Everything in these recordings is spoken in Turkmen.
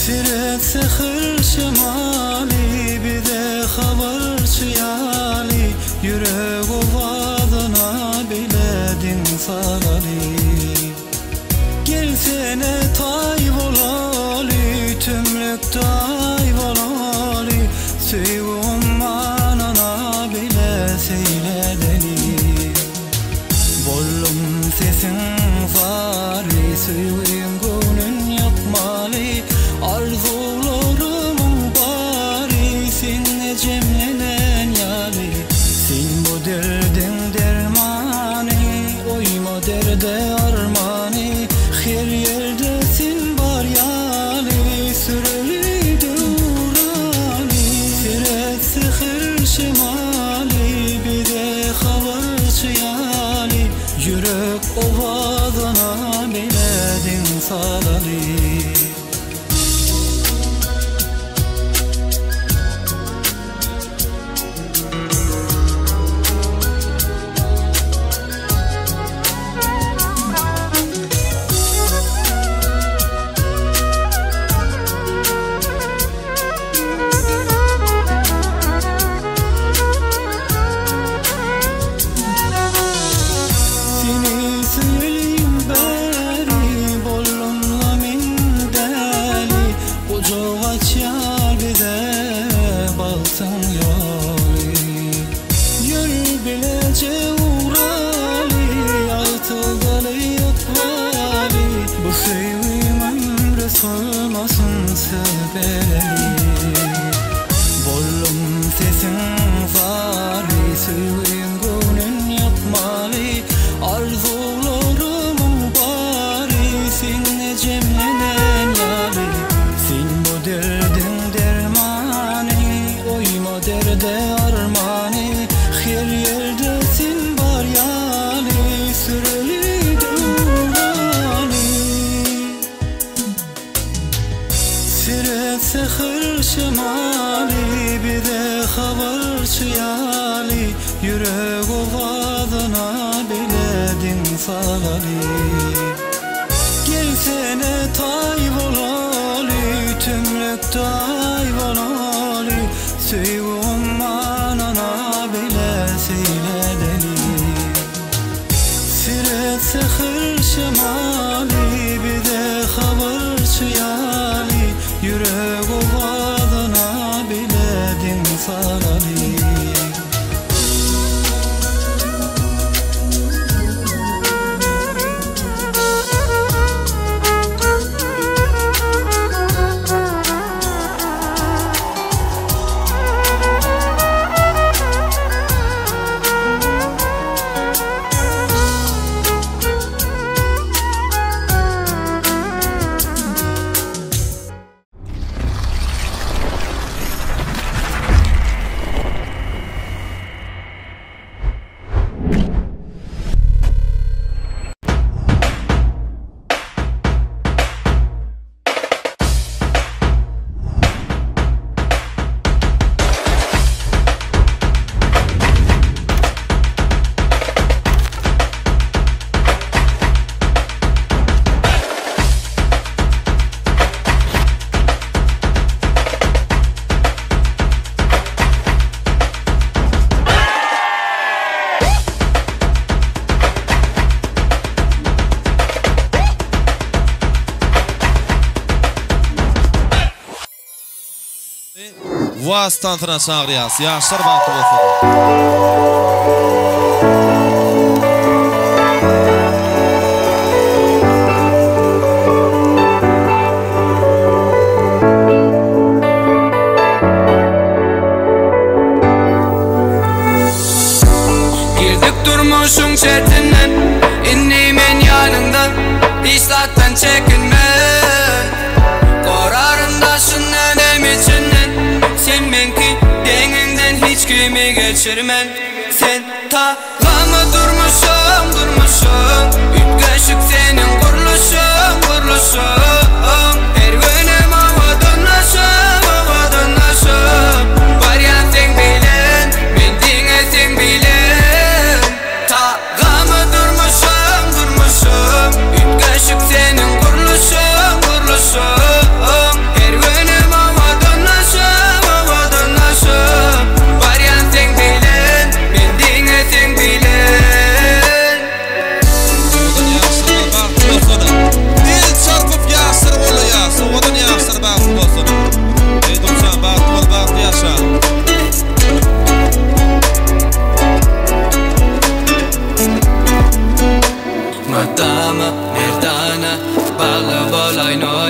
Seret säher şemaly bize habarçy ýaly Ýürek owazyna bile diň salaly Gelsene taý bolaly tümlükde aý bolaly Söýgi ummanyna bile seýl edeli Boldum sesiň zary söýgiň göwnün ýakmaly Arzuwlarymyň bary sende jemlenen ýaly Sen bu derdiň dermany oýma derde armany Her ýerde sen bar ýaly süreli döwrany Seret säher şemaly bize habarçy ýaly Ýürek owazyna bile diň salaly. Seni söýelim bäri, boldum-la men däli, Gujak açýar bize bagtyň ýoly. Ýör bileje ugraly, ýagtyldaly ykbaly, Bu söýgim ömre solmasyn söz bereli. Boldum sesiň zary, söýgiň göwnün ýakmaly, Arzuwlarymyň bary sende jemlenen ýaly. Sen bu derdiň dermany, oýma derde armany, Her ýerde sen bar ýaly, süreli döwrany. Seret säher şemaly bize habarçy ýaly, Ýürek owazyna bile diň salaly. Gelsene taý bolaly, tümlükde aý bolaly, Söýgi ummanyna bile seýl edeli. Seret säher şemaly bize habarçy ýaly, Ýürek owazyna bile diň salaly. Was tansyna çagyrýas. Ýaşlar bagtly bolsun. Girdik durmuşyň çetinden Indi men ýanyňda Hiç zatdan çekinme Goraryn daşyndan hem içinden Sen meňki deňiňden hiç kimi geçirmen Sen tagamy durmuşyň durmuşyň Üýtgeşik seniň gurluşyň gurluşyň Her günem owadanlaşyp owadanlaşyp Barýan seň bilen men diňe seň bilen Tagamy durmuşyň durmuşyň Üýtgeşik seniň gurluşyň gurluşyň Her.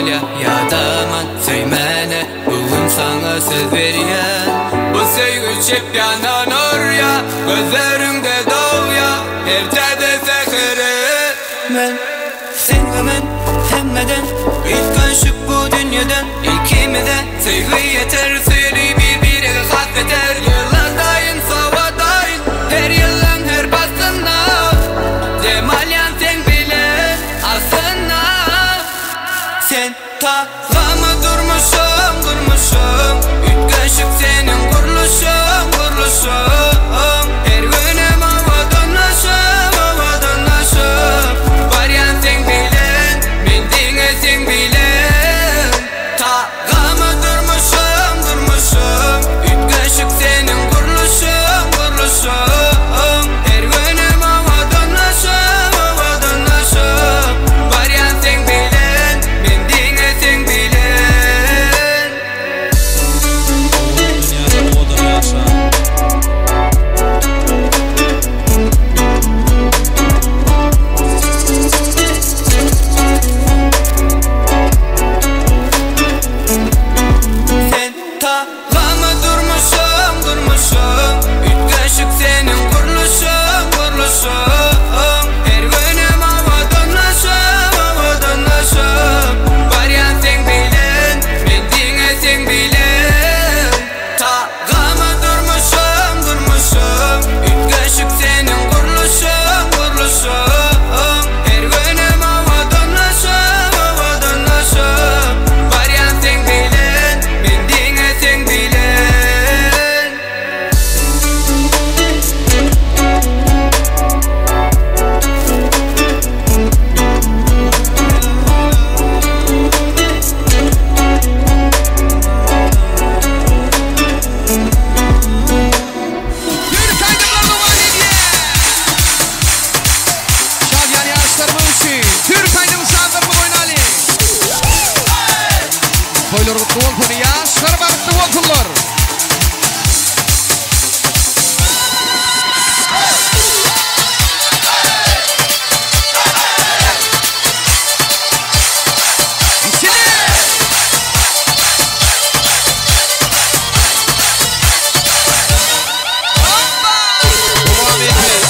bolýa Ýadaman söýmäne Bu gün saňa söz berýän Bu söýgi çep ýandan urýa Gözleriňde dogýa Her täze säheri Men sen we men hemmeden Üýtgeşik bu dünýeden Ikimize söýgi ýeter Söýeli bir-biregi has beter Ýyla daýyn sowa daýyn Her ýylyň her paslynda Dem alýan seň bilen aslynda Sen tagamy durmuşyň durmuşyň Üýtgeşik seniň gurluşyň gurluşyň Her günem owadanlaşyp owadanlaşyp Barýan seň bilen men diňe seň bilen Tagamy durmuşyň durmuşyň Üýtgeşik seniň gurluşyň gurluşyň Her günem owadanlaşyp owadanlaşyp Barýan seň bilen men diňe seň bilen Owadan dünýäde owadan ýaşa. Sen tagamy durmuşyň durmuşyň Üýtgeşik seniň gurluşyň gurluşyň Her günem owadanlaşyp owadanlaşyp Barýan seň bilen men diňe seň bilen Tagamy durmuşyň durmuşyň Üýtgeşik seniň gurluşyň gurluşyň Her günem owadanlaşyp owadanlaşyp Barýan seň bilen men diňe seň bilen Ýörite aýdymlar dowam edýär. Şadyýan ýaşlarymyz üçin türk aýdym sazlarymyzy oýnalyň. Toýlar gutly bolsun, ýaşlar bagtly bolsunlar. Içine! Dowam edýär.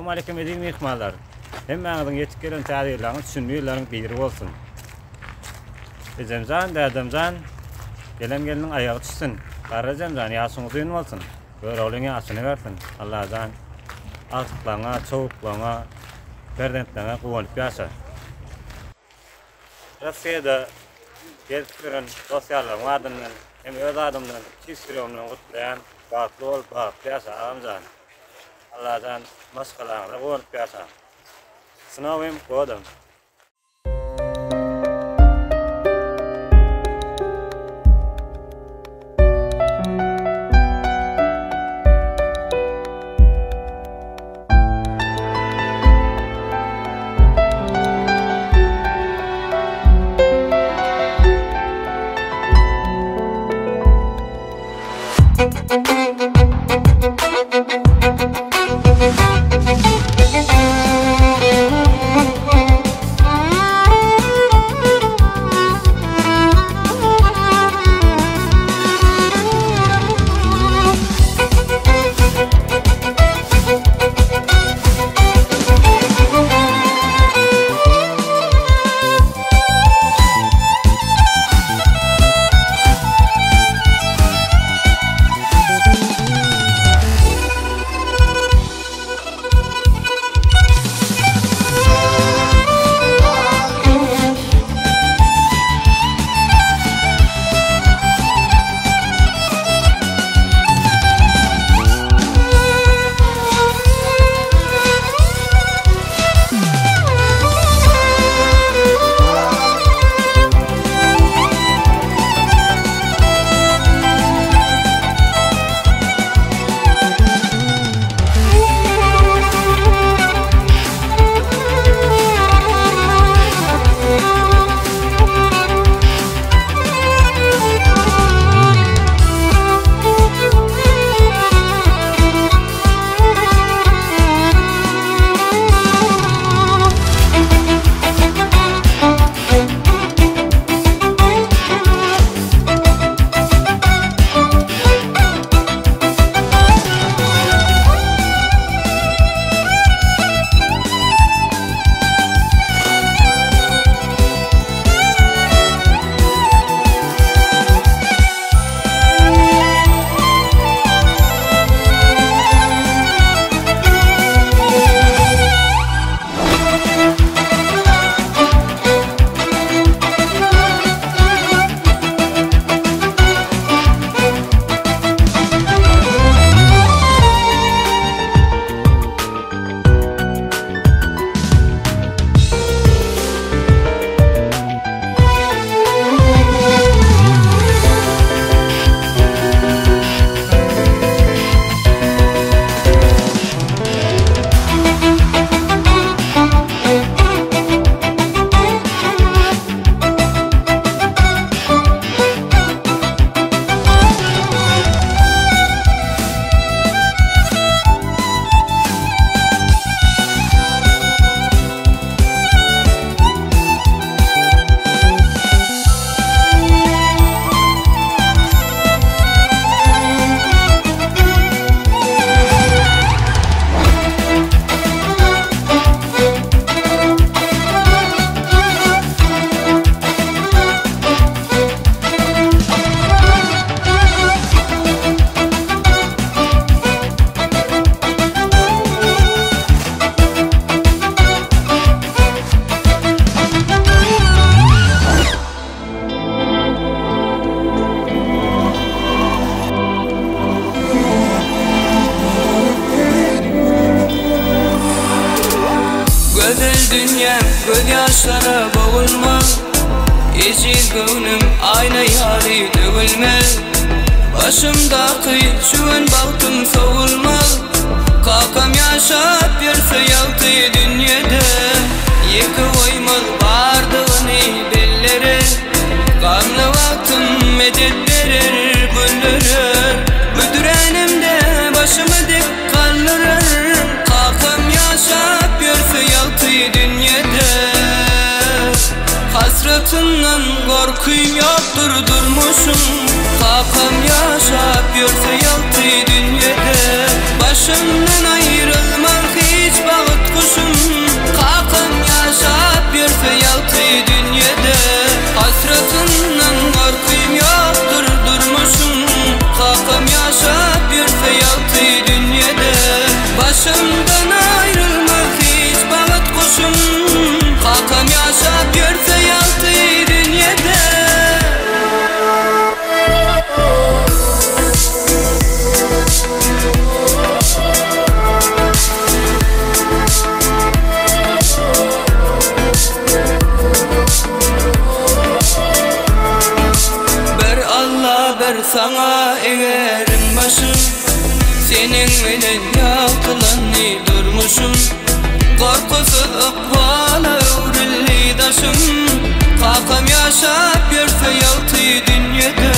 Salowmaleýkim eziz myhmanlar! Hemmäňiziň ýetip gelen täze ýyllaryňyz şünli ýyllaryň biri bolsun! Ejemjan, dädemjan, gelen gelniň aýagy düşsün! Garry ejemjan, ýaşyň uzyn bolsun! Göroglyň ýaşyny bersin! Allajan agtyklaňa, çowluklaňa, perzentleňe guwanyp ýaşa! Russiýada gezip ýören dost-ýarlarymyň adyndan hem öz adymdan tüýs ýüregimden gutlaýan, bagtly bol, bagtly ýaşa agamjan! Allajan maşgalaňyza guwanyp ýaşaň! S nowym godom! Gözel dünýäm gözýaşlara bogulma Ejiz göwnüm aýna ýaly döwülmez Başymdaky çüwen bagtym sowulmaz Kakam ýaşap ýörse ýagty dünýede Ýeke goýmaz bardygyny bellere Gamly wagtym medet berer güldürer Büdränimde başymy dik galdyrar Kakam ýaşap ýörse ýagty dünýede Hasratyndan gorkym ýokdur durmuşyň Kakam ýaşap ýörse ýagty dünýede Başymdan aýrylmaz hiç. Saňa egerin başym. Seniň bilen ýagtylandy durmuşym. Gorkusyz ykbala öwrüldi daşym. Kakam ýaşap ýörse ýagty dünýede.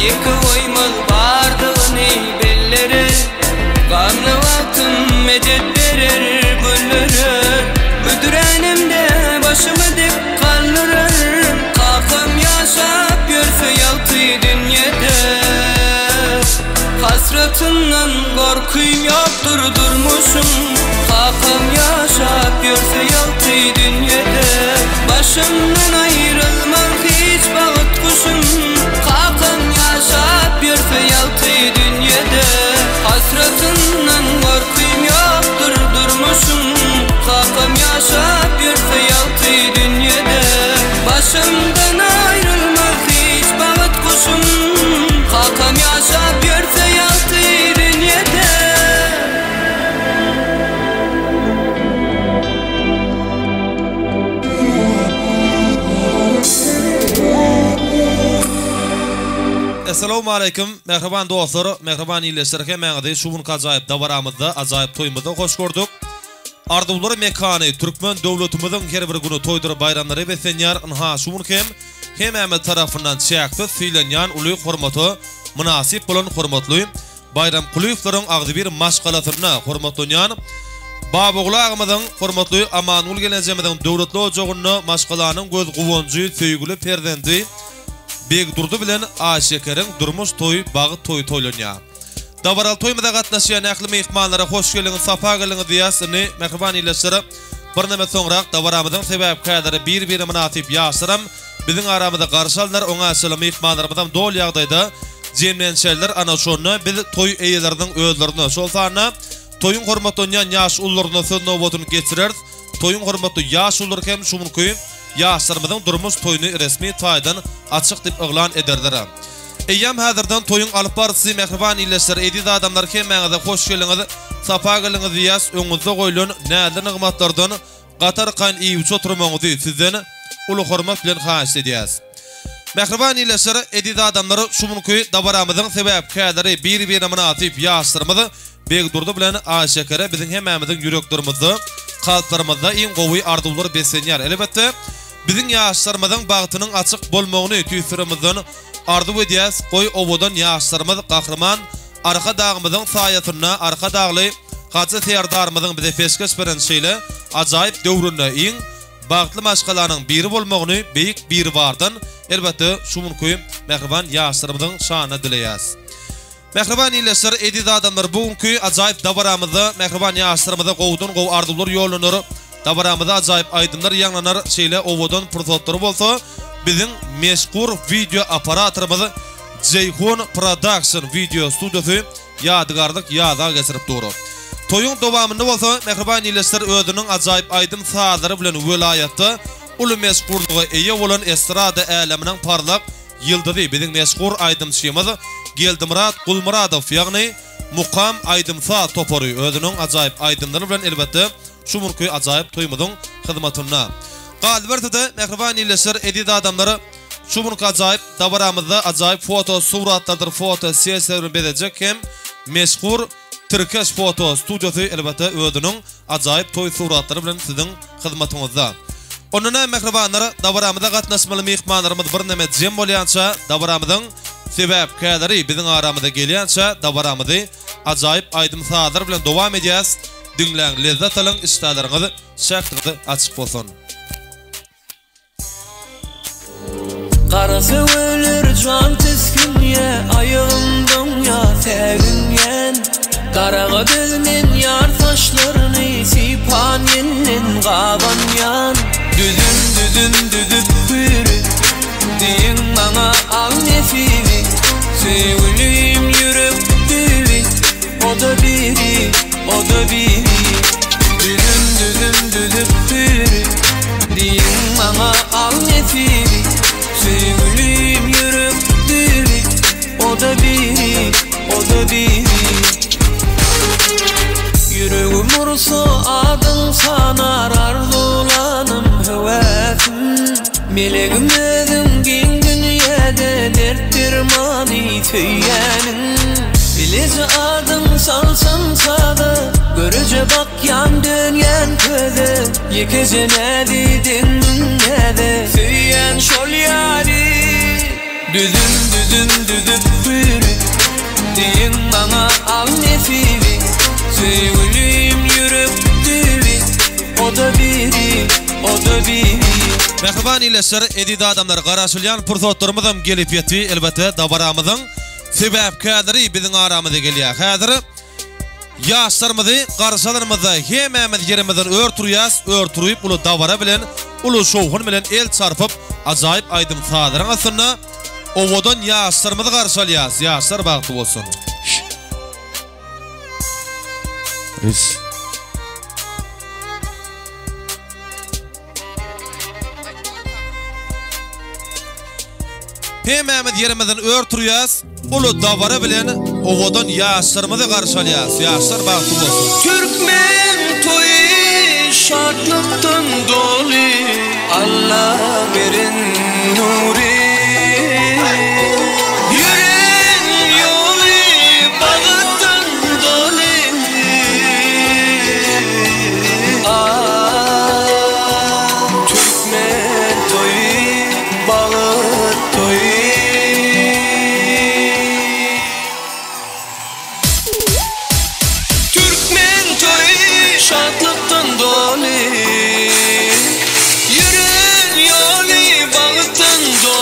Ýeke goýmaz bardygyny bellere. Gamly wagtym medet berer günlere. Büdränimde başymy dik galdyrar. Kakam ýaşap ýörse ýagty dünýede. Hasratyndan gorkym ýokdur durmuşym. Kakam ýaşap ýörse ýagty dünýede. Başymdan aýrylmaz hiç bagt guşum. Kakam ýaşap ýörse ýagty dünýede. Hasratyndan gorkym ýokdur durmuşym. Kakam ýaşap ýörse ýagty dünýede. Başymdan aýrylmaz hiç bagt guşum. Kakam ýaşap ýörse ýagty dünýede. Essalawmaleýkim mähriban dostlar, mähriban ildeşler hemmäňizi şu günki ajaýyp dabaramyzda, ajaýyp toýumyzda hoş gördük. Arzuwlar mekany türkmen döwletimiziň her bir güni toýdur baýramlara beslenýär. Ynha şu gün hem hemmämiz tarapyndan çäksiz sylanýan uly hormata mynasyp bolan hormatly Baýramkulyýewleriň agzybir maşgalasynda hormatlanýan Babogul agamyzyň, hormatly Amangül gelnejemiziň döwletli ojagynda maşgalanyň göz guwanjy, söýgüli perzendi Begdurdy bilen Aýşekeriň durmuş toýy, bagt toýy toýlanýar. Dabaraly toýumyza gatnaşýan ähli myhmanlara hoş geldiňiz, sapa geldiňiz diýýäs. Indi, mähriban ildeşler, birneme soňrak dabaramyzyň sebäpkärleri bir-birine mynasyp ýaşlaram biziň aramyzda garşy alnar, oňa çenli myhmanlarymyzam doly ýagdaýda jemlenşerler, ana şonda biz toý eýeleriniň özlerine, şol sanda toýuň hormatlanýan ýaş ulularyna söz nobatyny geçireris. Toýuň hormatly ýaş ululary hem şu günki ýaşlarymyzyň durmuş toýuny resmi taýdan açyk diýip yglan ederler. Eýýäm häzirden toýuň alyp baryjysy mähriban ildeşler, eziz adamlar hemmäňize hoş geldiňiz, sapa geldiňiz diýýäs, öňüňizde goýlan näzli nygmatlardan gaty arkaýyn iýip-içip oturmagyňyzy sizden uly hormat bilen haýyşt edýäs. Mähriban ildeşler, eziz adamlar şu günki dabaramyzyň sebäpkärleri bir-birine mynasyp ýaşlarymyz Begdurdy bilen Aýşekere biziň hemmämiziň ýüreklerimizde, kalplarymyzda iň gowy arzuwlar beslenýär. Elbetde, biziň ýaşlarymyzyň bagtynyň açyk bolmagyny tüýs ýüregimizden arzuw edýäs. Goý, owadan ýaşlarymyz Gahryman Arkadagymyzyň saýasynda Arkadagly Hajy Serdarymyzyň bize peşgeş beren şeýle ajaýyp döwründe iň bagtly maşgalanyň biri bolmagyny Beýik Biribardan, elbetde, şu günki mähriban ýaşlarymyzyň şanyna dileýäs. Mähriban ildeşler, eziz adamlar, bu günki ajaýyp dabaramyzda mähriban ýaşlarymyza gowudan-gowy arzuwlar ýollanar, dabaramyzda ajaýyp aýdymlar ýaňlanar, şeýle owadan pursatlary bolsa biziň meşhur wideo operatorymyz Jeýhun Production wideo studiýasy ýadygärlik ýazga geçirip dur. Toýuň dowamynda bolsa mähriban ildeşler özüniň ajaýyp aýdym-sazlary bilen welaýatda uly meşhurlyga eýe bolan estrada äleminiň parlak Ýyldyzy biziň meşhur aýdymçymyz Geldimyrat Gulmyradow ýagny Mukam aýdym-saz topary özüniň ajaýyp aýdymlary bilen elbetde şu günki ajaýyp toýumyzyň hyzmatynda. Galyberse-de mähriban ildeşler eziz adamlar şu günki ajaýyp dabaramyzda ajaýyp foto suratlardyr foto sessiýalar bilen bezejek hem meşhur Tirkeş foto studiýasy elbetde özüniň ajaýyp toý suratlary bilen siziň hyzmatyňyzda. Onda näme mähribanlar, dabaramyza gatnaşmaly myhmanlarymyz birneme jem bolýança, dabaramyzyň sebäpkärleri biziň aramyza gelýänçä dabaramyzy ajaýyp aýdym-sazlar bilen dowam edýäs, diňläň lezzet alyň işdäleriňiz şähdiňiz açyk bolsun. Gara söweler jan tisginýä Aýagym doňýa säginýän Daraga dözmen ýar saçlaryny Sypan ýelden gabanýan Düzüm düzüm düzüp hüýri Diýiň maňa al nesibi Söýgülim ýürek düýbi O-da biri, o-da biri Düzüm düzüm düzüp hüýri Diýiň maňa al nesibi Söýgülim ýürek düýbi O-da biri, o-da biri Ýüregim ursa adyň sanar Arzuwlanym höwesim Melegim özüň giň dünýäde Dert dermany. Söýýäniň Bileje adyň salsam saza Göreje bakýan dönýän köze Ýekeje näzi deňiň näze Söýýän şol ýaly Düzüm düzüm düzüp hüýri Diýiň maňa al nesibi Söýgülim ýürek düýbi O-da biri, o-da biri. Mähriban ildeşler, eziz adamlar, garaşylýan pursatlarymyzam gelip ýetdi. Elbetde, dabaramyzyň sebäpkärleri biziň aramyza gelýär. Häzir ýaşlarymyzy garşy alanymyzda hemmämiz ýerimizden ör turýas, ör turyp uly dabara bilen, uly şowhun bilen el çarpyp, ajaýyp aýdym-sazlaryň astynda owadan ýaşlarymyzy garşy alýas. Ýaşlar bagtly bolsun! Rus. Hemmämiz ýerimizden ör turýas, uly dabara bilen owadan ýaşlarymyzy garşy alýas. Ýaşlar bagtly bolsun! Türkmen toýy şatlykdan doly Alla beren nury Ýören ýoly bagtdan doly Ah Türkmen toýy bagt toýy. Türkmen toýy şatlykdan doly, Ýören ýoly bagtdan doly.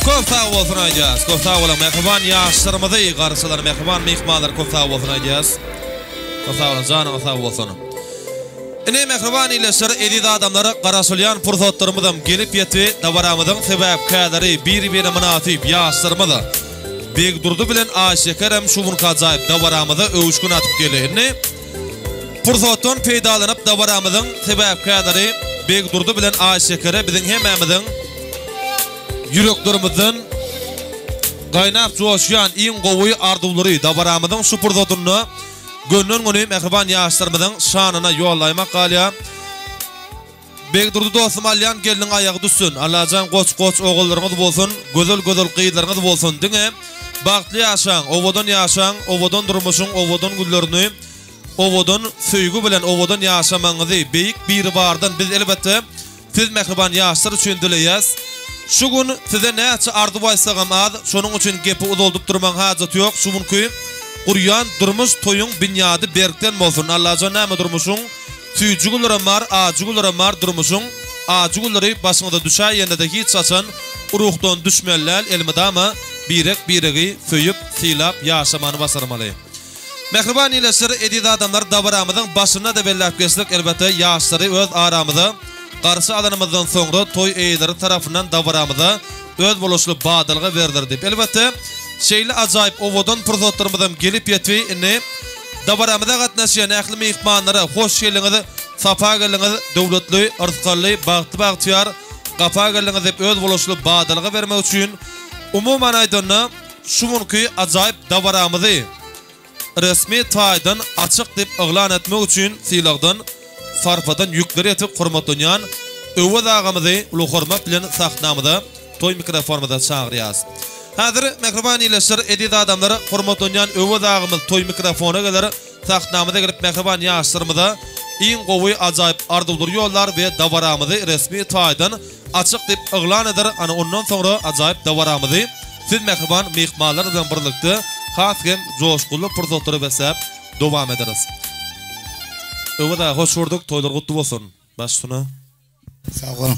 Köp sag bolsun aýdýas. Köp sag boluň mähriban ýaşlarymyzy garşy alan mähriban myhmanlar köp sag bolsun aýdýas. Köp sag boluň janyňyz sag bolsun. Ine mähriban ildeşler eziz adamlar garaşylýan pursatlarymyzam gelip ýetdi dabaramyzyň sebäpkärleri bir-birine mynasyp ýaşlarymyz Begdurdy bilen Aýşekerem şu günki ajaýyp dabaramyza öwüşgin atyp geldi. Indi pursatdan peýdalanyp dabaramyzyň sebäpkärleri Begdurdy bilen Aýşekere biziň hemmämiziň ýüreklerimizden gaýnap joşýan iň gowy arzuwlary dabaramyzyň şu pursatynda gönden-göni mähriban ýaşlarymyzyň şanyna ýollaýmak galýar. Begdurdy dostum alýan gelniň aýagy düşsün Allajan goç goç ogullaryňyz bolsun gözel gözel gyzlaryňyz bolsun diňe bagtly ýaşaň owadan ýaşaň owadan durmuşyň owadan günlerini owadan söýgi bilen owadan ýaşamagyňyzy beýik biribardan biz elbetde siz mähriban ýaşlar üçin dileýäs şu gün size näçe arzuw aýtsagam az şonuň üçin gepi uzaldyp durmaň hajaty ýok şu günki gurýan durmuş toýuň binýady berkden bolsun Allajan näme durmuşyň Süýji günlerem bar, ajy günlerem bar durmuşyň ajy günleri başyňyza düşäýende-de hiç haçan ruhdan düşmeli däl, elmydama birek-biregi söýüp, sylap ýaşamany başarmaly. Mähriban ildeşler, eziz adamlar dabaramyzyň başynda-da belläp geçdik, elbetde ýaşlary öz aramyza garşy alanymyzdan soňra toý eýeleri tarapyndan dabaramyza özboluşly badalga berler diýip. Elbetde, şeýle ajaýyp owadan pursatlarymyzam gelip ýetdi. Indi dabaramyza gatnaşýan ähli myhmanlara hoş geldiňiz, sapa geldiňiz, döwletli, yrsgally, bagtly-bagtyýar gapa geldiňiz diýip özboluşly badalga bermek üçin, umuman aýdanda, şu günki ajaýyp dabaramyzy, resmi taýdan açyk diýip yglan etmek üçin sylagdan, sarpadan ýükleri ýetip hormatlanýan Öwez agamyzy uly hormat bilen sahnamyza, toý mikrofonymyza çagyrýarys. Häzir, mähriban ildeşler, eziz adamlar, hormatlanýan Öwez agamyz toý mikrofona geler, sahnamyza gelip mähriban ýaşlarymyza iň gowy ajaýyp arzuwlary ýollar we dabaramyzy resmi taýdan açyk diýip yglan eder, ana ondan soňra ajaýyp dabaramyzy siz mähriban myhmanlar bilen birlikde has hem joşgunly pursatlara besläp dowam ederis. Öwez aga hoş gördük, toýlar gutly bolsun. Baş üstüne. Sag boluň.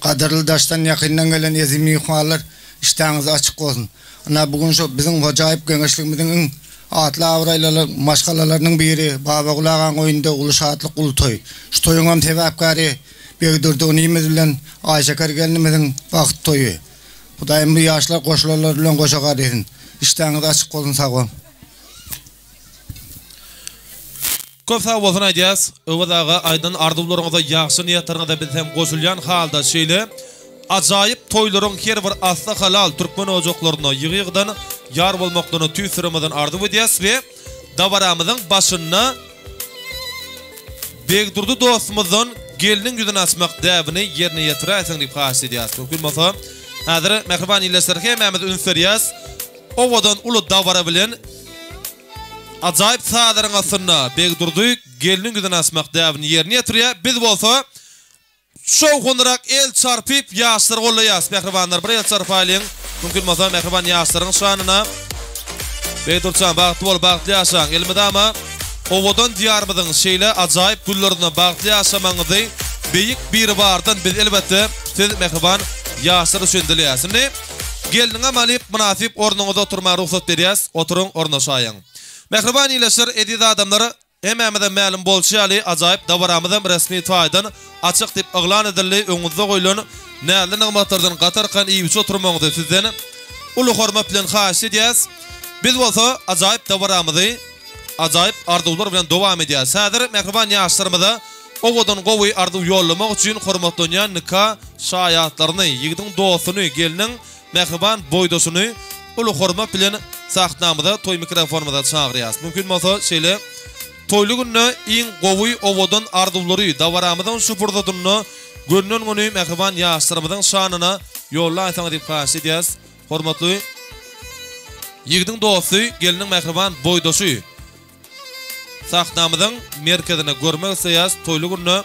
Gadyrly daşdan ýakyndan gelen eziz myhmanlar işdäňiz açyk bolsun. Ynha bu gün şu biziň hojaýyp geňeşligimiziň iň atly abraýlylar maşgalalarynyň biri Babaguly agaň öýünde uly şatlyk uly toý. Şu toýuňam sebäpkäri Begdurdy inimiz bilen Aýşeker gelnimiziň bagt toýy. Hudaýym bu ýaşlar goşulanlar bilen goşa gar etsin. Işdäňiz açyk bolsun sag boluň. Köp sag bolsun aýdýas Öwez aga aýdan arzuwlaryňyza ýagşy niýetleriňize biz hem goşulýan halda şeýle ajaýyp toýlaryň her bir asly halal türkmen ojaklarynda ýygy-ýygydan ýar bolmaklaryny tüýs ýüregimizden arzuw edýäs we dabaramyzyň başynda Begdurdy dostumyzdan gelniň ýüzüni açmak däbini ýerine ýetiräýseň diýip haýyş edýäris. Mümkin bolsa, häzir mähriban ildeşler hemmämiz üns berýäs. Owadan uly dabara bilen ajaýyp sazlaryň astynda Begdurdy gelniň ýüzüni açmak däbini ýerine ýetirýär. Biz bolsa Şowhunrak el çarpyp ýaşlary gollaýas mähribanlar bir el çarpaýlyň mümkin bolsa mähriban ýaşlaryň şanyna Begdurjan bagtly bol bagtly ýaşaň elmydama owadan diýarymyzyň şeýle ajaýyp güllerinde bagtly ýaşamagyňyzy beýik biribardan biz elbetde siz mähriban ýaşlar üçin dileýäs indi gelniňem alyp mynasyp ornuňyza oturmaga rugsat berýäs oturyň ornaşaýyň mähriban ildeşler eziz adamlar Hemmämize mälim bolşy ýaly, ajaýyp dabaramyzam resmi taýdan açyk diýip yglan edildi. Öňüňizde goýlan näzli nygmatlardan gatarkan iýip-içip oturmagyňyzy sizden uly hormat bilen haýyş edýäs. Biz bolsa ajaýyp dabaramyzy ajaýyp arzuwlar bilen dowam edýäs. Häzir mähriban ýaşlarymyza owadan gowy arzuw ýollamak üçin hormatlanýan nika şaýatlaryny, ýigidiň dostuny, gelniň Mähriban boýdaşyny uly hormat bilen sahnamyza, toý mikrofonymyza çagyrýarys. Mümkin bolsa şeýle toýly günde iň gowy, owadan arzuwlary dabaramyzyň şu pursatynda gönden-göni mähriban ýaşlarymyzyň şanyna ýollaýsaňyz diýip haýyş edýäris. Hormatly ýigidiň dosty, gelniň mähriban boýdaşy. Sahnamyzyň merkezinde görmek isleýäs toýly günde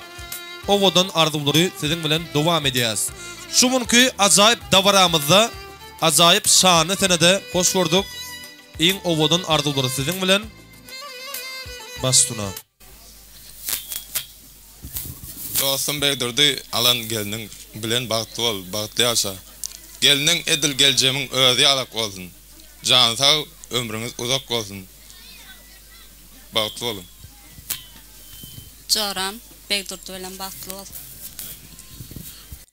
owadan arzuwlary siziň bilen dowam edýäs. Şu günki ajaýyp dabaramyzda ajaýyp şanly senede hoş gördük iň owadan arzuwlary siziň bilen baş üstüne. Dostum Begdurdy alan gelniň bilen bagtly bol, bagtly ýaşa. Gelniň edil geljemiň özi ýalak bolsun. Jany sag, ömrüňiz uzak bolsun. Bagtly boluň. Joram Begdurdy bilen bagtly bol.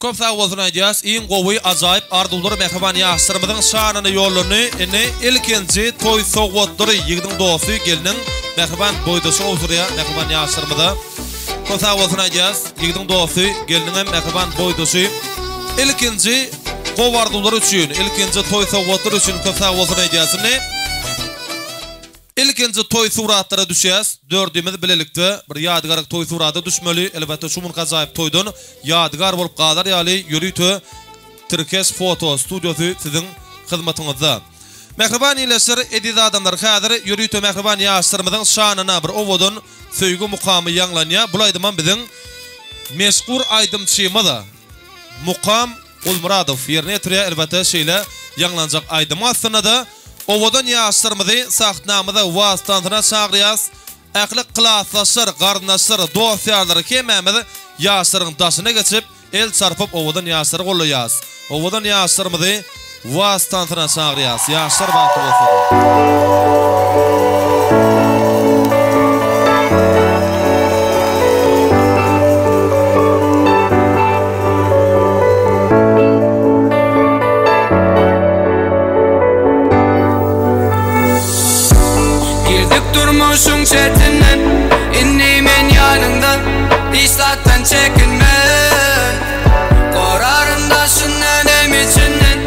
Köp sag bolsun aýdýas iň gowy ajaýyp arzuwlar mähriban ýaşlarymyzyň şanyna ýollandy indi ilkinji toý sowgatlary ýigidiň dosty gelniň mähriban boýdaşy gowşurýar mähriban ýaşlarymyza köp sag bolsun aýdýas ýigidiň dosty gelniňem mähriban boýdaşy ilkinji gowy arzuwlar üçin ilkinji toý sowgatlary üçin köp sag bolsun aýdýas indi Ilkinji toý suratlara düşýäs. Dördümiz bilelikde bir ýadygärlik toý surata düşmeli. Elbetde şu günki ajaýyp toýdan ýadygär bolup galar ýaly ýörite Tirkeş foto studiýasy siziň hyzmatyňyzda. Mähriban ildeşler, eziz adamlar häzir ýörite mähriban ýaşlarymyzyň şanyna bir owadan söýgi mukamy ýaňlanýar. Bul aýdymam biziň meşhur aýdymçymyz Mukam Gulmyradow ýerine ýetirýär. Elbetde şeýle ýaňlanjak aýdymyň astynda-da Owadan ýaşlarymyzy sahnamyza wals tansyna çagyrýas. Ähli klasdaşlar, garyndaşlar, dost-ýarlar hemmämiz ýaşlaryň daşyna geçip, el çarpyp owadan ýaşlary gollaýas. Owadan ýaşlarymyzy wals tansyna çagyrýas. Ýaşlar bagtly bolsun! Girdik durmuşyň çetinden Indi men ýanyňda Hiç zatdan çekinmen Goraryn daşyndan hem içinden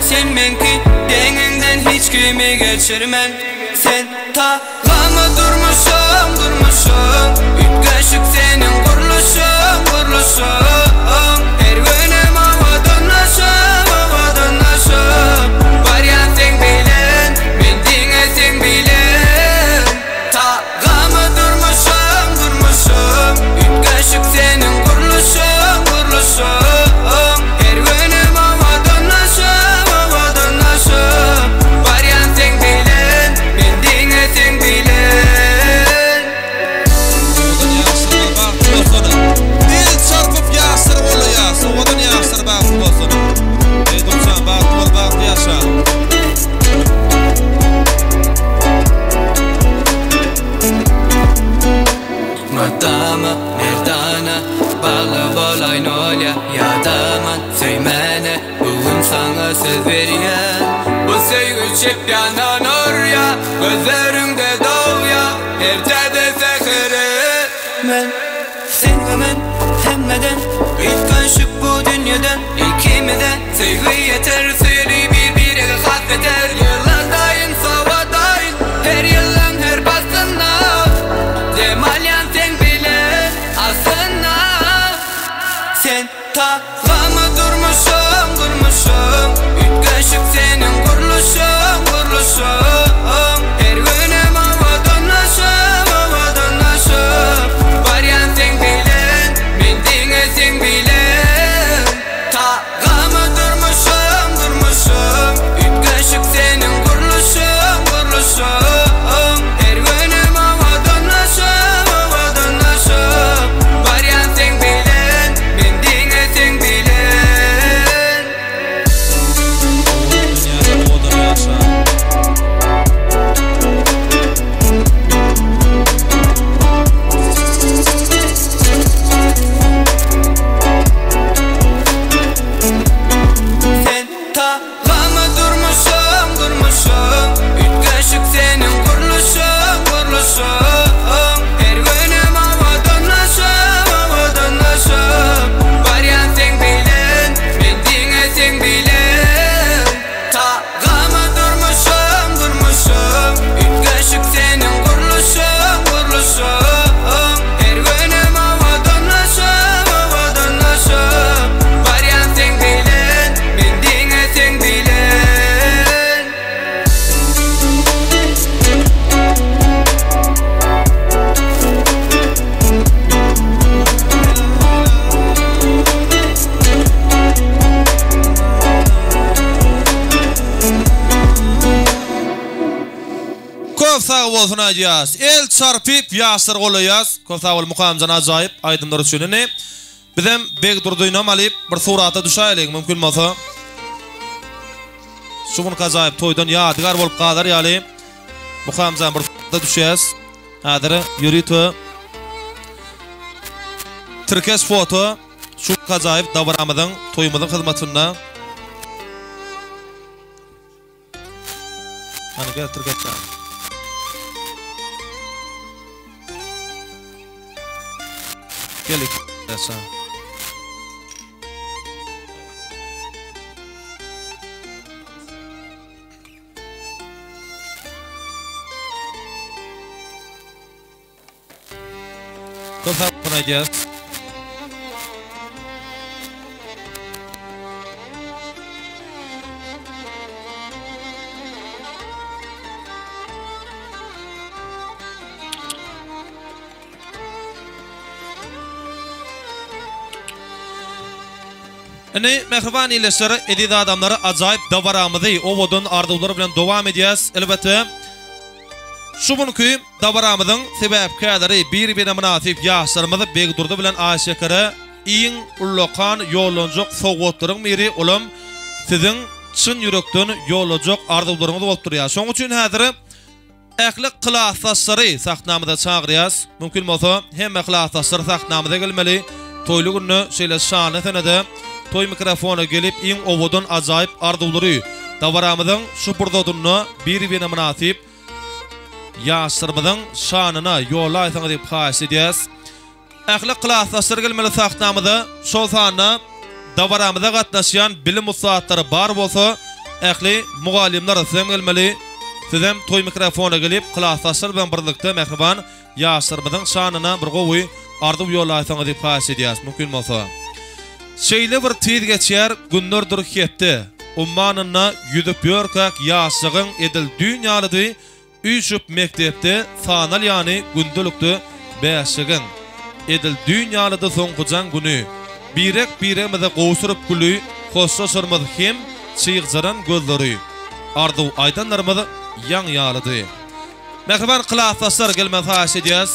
Sen meňki deňiňden hiç kimi geçirmen Sen tagamy durmuşyň durmuşyň Üýtgeşik seniň gurluşyň gurluşyň Her günem owadanlaşyp owadanlaşyp Barýan seň bilen men diňe seň bilen Tagamy durmuşyň durmuşyň Üýtgeşik seniň gurluşyň gurluşyň Her günem owadanlaşyp owadanlaşyp Barýan seň bilen men diňe seň bilen. Owadan ýaşlar bagtly bolsun. El çarpyp ýaşlar golaýas. Owadan ýaşlar bagtly bolsun. Eýdumjan bagtly bol bagtly ýaşa. Mydama merdana bagly bolaýyn olýa Ýadaman söýmäne bu gün saňa söz berýän Bu söýgi çep ýandan urýa Gözleriňde dogýa her täze säheri Men sen we men hemmeden Üýtgeşik bu dünýede ikimize Söýgi ýeter söýeli bir birege has beter Ýyla daýyn sowa daýyn her ýylyň her paslynda Dem alýan seň bilen aslynda Sen tagamy durmuşyň durmuşyň Üýtgeşik seniň gurluşyň gurluşyň Her günem owadanlaşyp owadanlaşyp Barýan seň bilen men diňe seň bilen Tagamy durmuşyň durmuşyň Üýtgeşik seniň gurluşyň gurluşyň Her günem owadanlaşyp owadanlaşyp Barýan seň bilen men diňe seň bilen. Owadan dünýäde owadan ýaşa. Sen tagamy durmuşyň durmuşyň Üýtgeşik seniň gurluşyň gurluşyň Her günem owadanlaşyp owadanlaşyp Barýan seň bilen men diňe seň bilen Tagamy durmuşyň durmuşyň Üýtgeşik seniň gurluşyň gurluşyň Her günem owadanlaşyp owadanlaşyp Barýan seň bilen men diňe seň bilen. Köp sag bolsun aýdýas. El çarpyp ýaşlar golaýas. Köp sag bol Mukamjan ajaýyp aýdymlar üçin indi bizem Begdurdynam alyp bir surata düşäýeliň mümkin bolsa. Şu günki ajaýyp toýdan ýadygär bolup galar ýaly Mukamjan bir surata düşýäs. Häzir ýörite tirkeş foto şu günki ajaýyp dabaramyzyň, toýumyzyň hyzmatynda. Hany gel tirkeşjan. Gel tirkeşjan. Köp sag bolsun aýdýas. Indi mähriban ildeşler, eziz adamlar ajaýyp dabaramyzy owadan arzuwlar bilen dowam edýäs. Elbetde, şu günki dabaramyzyň sebäpkärleri bir-birine mynasyp ýaşlarymyz Begdurdy bilen Aýşekere iň ullakan ýollanjak sowgatlaryň biri olam siziň çyn ýürekden ýollajak arzuwlaryňyz bolup durýar. Şonuň üçin häzir Ähli klasdaşlary sahnamyza çagyrýas. Mümkin bolsa, hemme klasdaşlar sahnamyza gelmeli. Toýly günde şeýle şanly senede toý mikrofona gelip iň owadan ajaýyp arzuwlary dabaramyzyň şu pursatynda bir-birine mynasyp ýaşlarymyzyň şanyna ýollaýsaňyz diýip haýyş edýäs. Ähli klasdaşlar gelmeli sahnamyza, şol sanda dabaramyza gatnaşýan bilim ussatlary bar bolsa, ähli mugallymlar sizem gelmeli. Sizem toý mikrofona gelip, klasdaşlar bilen birlikde mähriban ýaşlarymyzyň şanyna bir gowy arzuw ýollaýsaňyz diýip haýyş edýäris, mümkin bolsa. Şeýle bir tiz geçýär günlerdir hepde, ummanynda ýüzüp ýörkäk ýaşlygyň edil düýn ýalydy, Üýşüp mekdepde sanal ýany gündelikde bäşligiň. Edil düýn ýalydy soňky jaň güni. Birek-biregimize gowşuryp güli, hoşlaşarymyz hem çygjaran gözleri. Arzuw aýdanlarymyz ýaň ýalydy. Mähriban klasdaşlar gelmegi haýyş edýäs.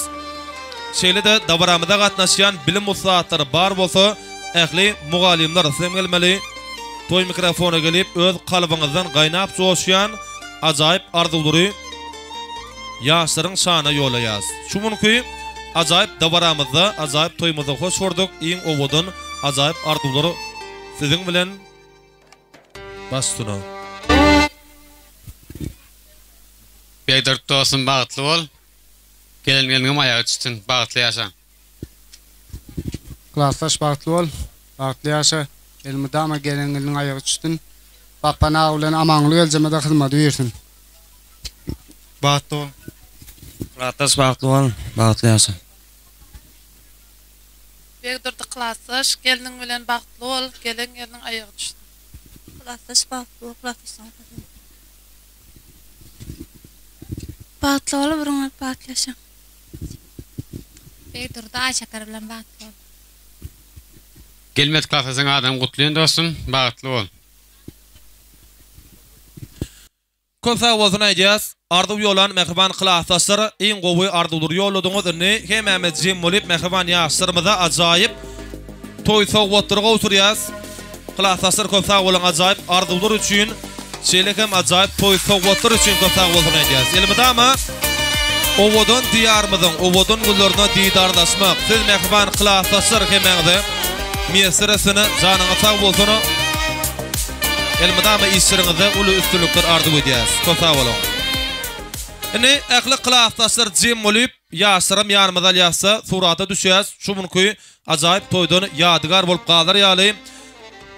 Şeýle-de dabaramyza gatnaşýan bilim ussatlary bar bolsa ähli mugallymlar sizem gelmeli. Toý mikrofona gelip öz kalbyňyzdan gaýnap joşýan ajaýyp arzuwlary ýaşlaryň şanyna ýollaýas. Şu günki ajaýyp dabaramyzda, ajaýyp toýumyzda hoş gördük. Iň owadan ajaýyp arzuwlar siziň bilen baş üstüne. Begdurdy dostum bagtly bol. Gelen gelniňem aýagy düşsün. Bagtly ýaşa. Klasdaş bagtly bol, bagtly ýaşa, elmydama gelen gelniň aýagy çüşsün. Bapban aga bilen Amanguly geljemede hyzmady buýursyn. Bagtly bol. Klasdaş bagtly bol, bagtly ýaşa. Begdurdy klasdaş, gelniň bilen bagtly bol, gelen gelniň aýagy düşsün. Klasdaş bagtly bol, klasdaşlaryň arasynda. Bagtly bol, ömrüň bolup bagtly ýaşa. Begdurdy Aýşakar bilen bagtly bol. Gelmedik klasdaşyň adyny gutlaýyn dostum bagtly bol. Köp sag bolsun aýdýas. Arzuw ýollan mähriban klasdaşlar iň gowy arzuwlary ýolladyňyz indi hemmämiz jem bolyp mähriban ýaşlarymyza ajaýyp toý sowgatlary gowşurýas. Klasdaşlar köp sag boluň ajaýyp arzuwlar üçin şeýle hem ajaýyp toý sowgatlar üçin köp sag bolsun aýdýarys. Elmydama owadan diýarymyzyň owadan güllerine didarlaşmak siz mähriban klasdaşlar hemmäňize miýesser etsin janyňyz sag bolsun elmydama işleriňizde uly üstünlikler arzuw edýäris köp sag boluň. Indi ähli klasdaşlar jem bolup ýaşlaram ýanymyza alýasda surata düşýäs şu günki Ajaýyp toýdan ýadygär bolup galar ýaly,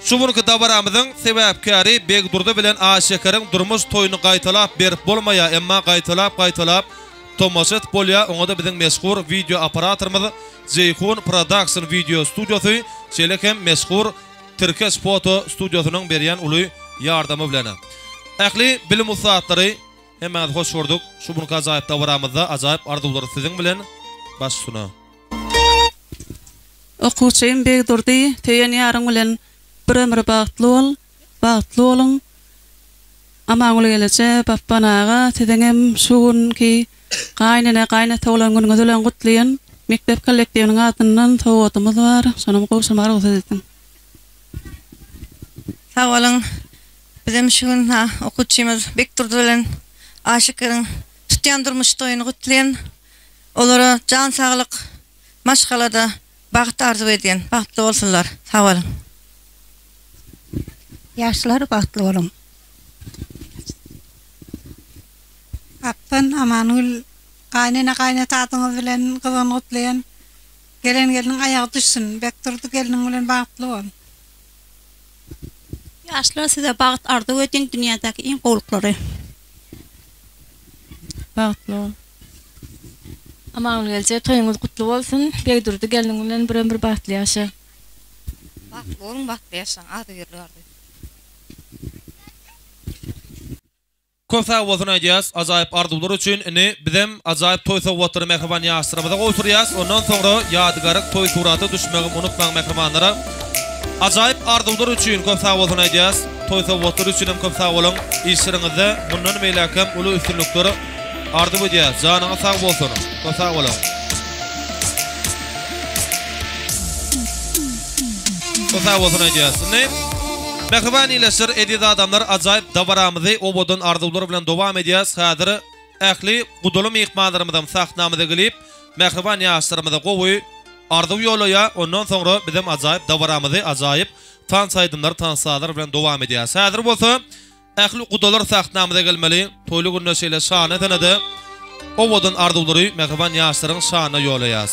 şu günki dabaramyzyň sebäpkäri Begdurdy bilen Aýşekeriň durmuş toýuny gaýtalap berip bolmaýar, emma gaýtalap-gaýtalap tomaşa edip bolýar, oňa-da biziň meşhur wideo operatorymyz Jeýhun Production wideo studiýasy, şeýle hem meşhur Tirkeş foto studiýasynyň berýän uly ýardamy bilen. Ähli bilim ussatlary hemmäňizi hoş gördük, şu günki ajaýyp dabaramyzda ajaýyp arzuwlar siziň bilen, baş üstüne. Okuwçym Begdurdy söýen ýaryň bilen bir ömür bagtly bol, bagtly boluň. Amanguly geleje, Bapban aga siziňem şu günki gaýynene gaýynata bolan günüňiz bilen gutlaýan. Mekdep kollektiwiniň adyndan sowgadymyz bar, şonam gowşurmaga rugsat ediň. Sag boluň. Bizem şu gün ha okuwçymyz Bekdurdy bilen Aýşekeriň tutýan durmuş toýuny gutlaýan. Olara jan saglyk, maşgalada bagt arzuw edýän. Bagtly bolsunlar. Sag boluň. Ýaşlar bagtly boluň. Gapdan Amangül gaýynene gaýynata adyňyz bilen gyzgyn gutlaýan. Gelen gelniň aýagy düşsün. Bekdurdy gelniň bilen bagtly bol. Ýaşlar size bagt arzuw edýän dünýädäki iň gowulyklary. Bagtly bol. Amangül gelje toýuňyz gutly bolsun Begdurdy gelniň bilen bir ömür bagtly ýaşa. Bagtly boluň bagtly ýaşaň agzybirlik arzuw. Köp sag bolsun aýdýas ajaýyp arzuwlar üçin indi bizem ajaýyp toý sowgatlary mähriban ýaşlarymyza gowşurýas ondan soňra ýadygaryk toý surata düşmegem unutmaň mähribanlara ajaýyp arzuwlar üçin köp sag bolsun aýdýas toý sowgatlary üçinem köp sag boluň işleriňizde mundan beýläkem uly üstünlikler arzuw edýäs janyňyz sag bolsun köp sag boluň. Sag bolsun aýdýas. Indi mähriban ildeşler, eziz adamlar, ajaýyp dabaramyzy owadan arzuwlar bilen dowam edýäs. Häzir ähli gudaly myhmanlarymyzam sahnamyza gelip, mähriban ýaşlarymyza gowy arzuw ýollaýar. Ondan soňra bizem ajaýyp dabaramyzy ajaýyp tans aýdymlar, tans sazlar bilen dowam edýäs. Häzir bolsa Ähli gudalar sahnamyza gelmeli. Toýly günde şeýle şanly senede owadan arzuwlary mähriban ýaşlaryň şanyna ýolaýas.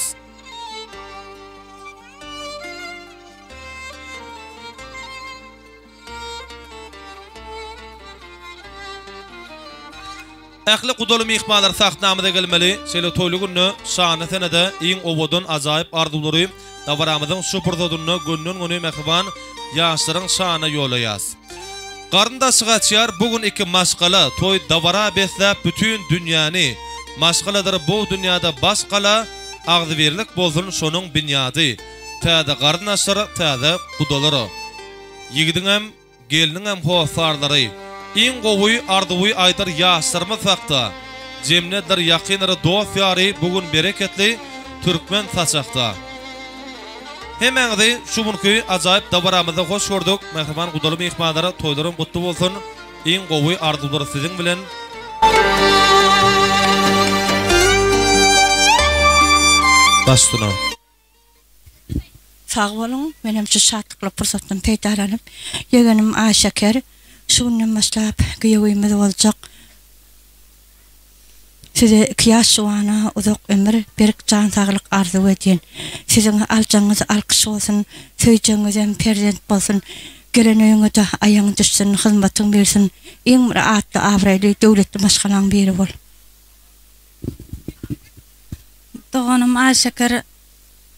Ähli gudaly myhmanlar sahnamyza gelmeli. Şeýle toýly günde şanly senede iň owadan ajaýyp arzuwlary dabaramyzyň şu pursadynda gönden-göni mähriban ýaşlaryň şanyna ýolaýas. Garyndaşy gaçýar bu gün iki maşgala, Toý dabara besläp bütin dünýäni. Maşgaladyr bu dünýäde baş gala, Agzybirlik bolsun şonuň binýady. Täze garyndaşlar, täze gudalar. Ýigidiňem, gelniňem hossarlary. Iň gowy arzuwy aýdar ýaşlarymyz hakda. Jemlediler ýakynlary dost-ýary bu gün bereketli türkmen saçakda. Hemmäňizi şu günki ajaýyp dabaramyzda hoş gördük. Mähriban gudaly myhmanlar toýlaryň gutly bolsun. Iň gowy arzuwlar siziň bilen. Baş üstüne. Sag boluň, menem şu şatlykly pursatdan peýdalanyp, ýegenim Aýşeker, şu günden başlap giýewimiz boljak. Size iki ýaş juwana uzak ömür, berk jan saglyk arzuw edýän. Siziň aljagyňyz alkyş bolsun, söýjegiňizem perzent bolsun. Gelen öýüňe-de aýagyň düşsün, hyzmatyň bilsin. Iň bir atly-abraýly, döwletli maşgalaň biri bol. Doganym Aýşeker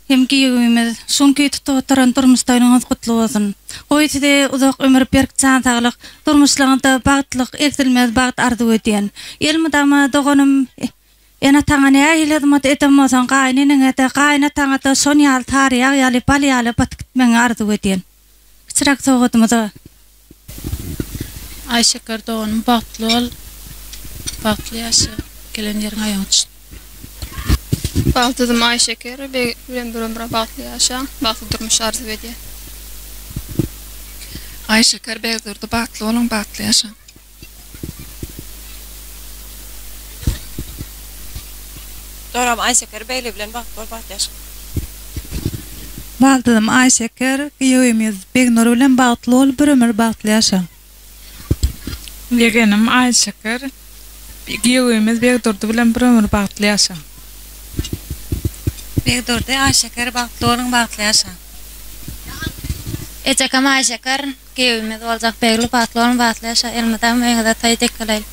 hem giýewimiz şunki tutup oturan durmuş toýuňyz gutly bolsun. Goý size uzak ömür berk jan saglyk, durmuşlaryňyzda bagtlyk, egsilmez bagt arzuw edýän. Elmydama doganym ene-ataňa nähili hyzmat eden bolsaň gaýyneneňe-de, gaýynataňa-da şon ýaly sary ýag ýaly, bal ýaly batyp gitmegiňi arzuw edýän. Kiçiräk sowgadymyz-a. Aýşeker doganym bagtly bol bagtly ýaşa gelen ýeriň aýagyňy tut. Bagtsyzym Aýşeker bilen bir ömre bagtly ýaşaň bagtly durmuş arzuw edýän. Aýşeker Begdurdy bagtly boluň bagtly ýaşaň. Joram Aýşeker Begli bilen bagtly bol bagtly ýaşa. Baldyzym Aýşeker, giýewimiz Begnur bilen bagtly bol, bir ömür bagtly ýaşa. Ýegenim Aýşeker, giýewimiz Begdurdy bilen bir ömür bagtly ýaşa. Begdurdy, Aýşeker bagtly boluň bagtly ýaşa. Ejekem Aýşeker, Giýewimiz boljak Begli bagtly boluň bagtly ýaşa elmydam öýüňize toý dek geleýin.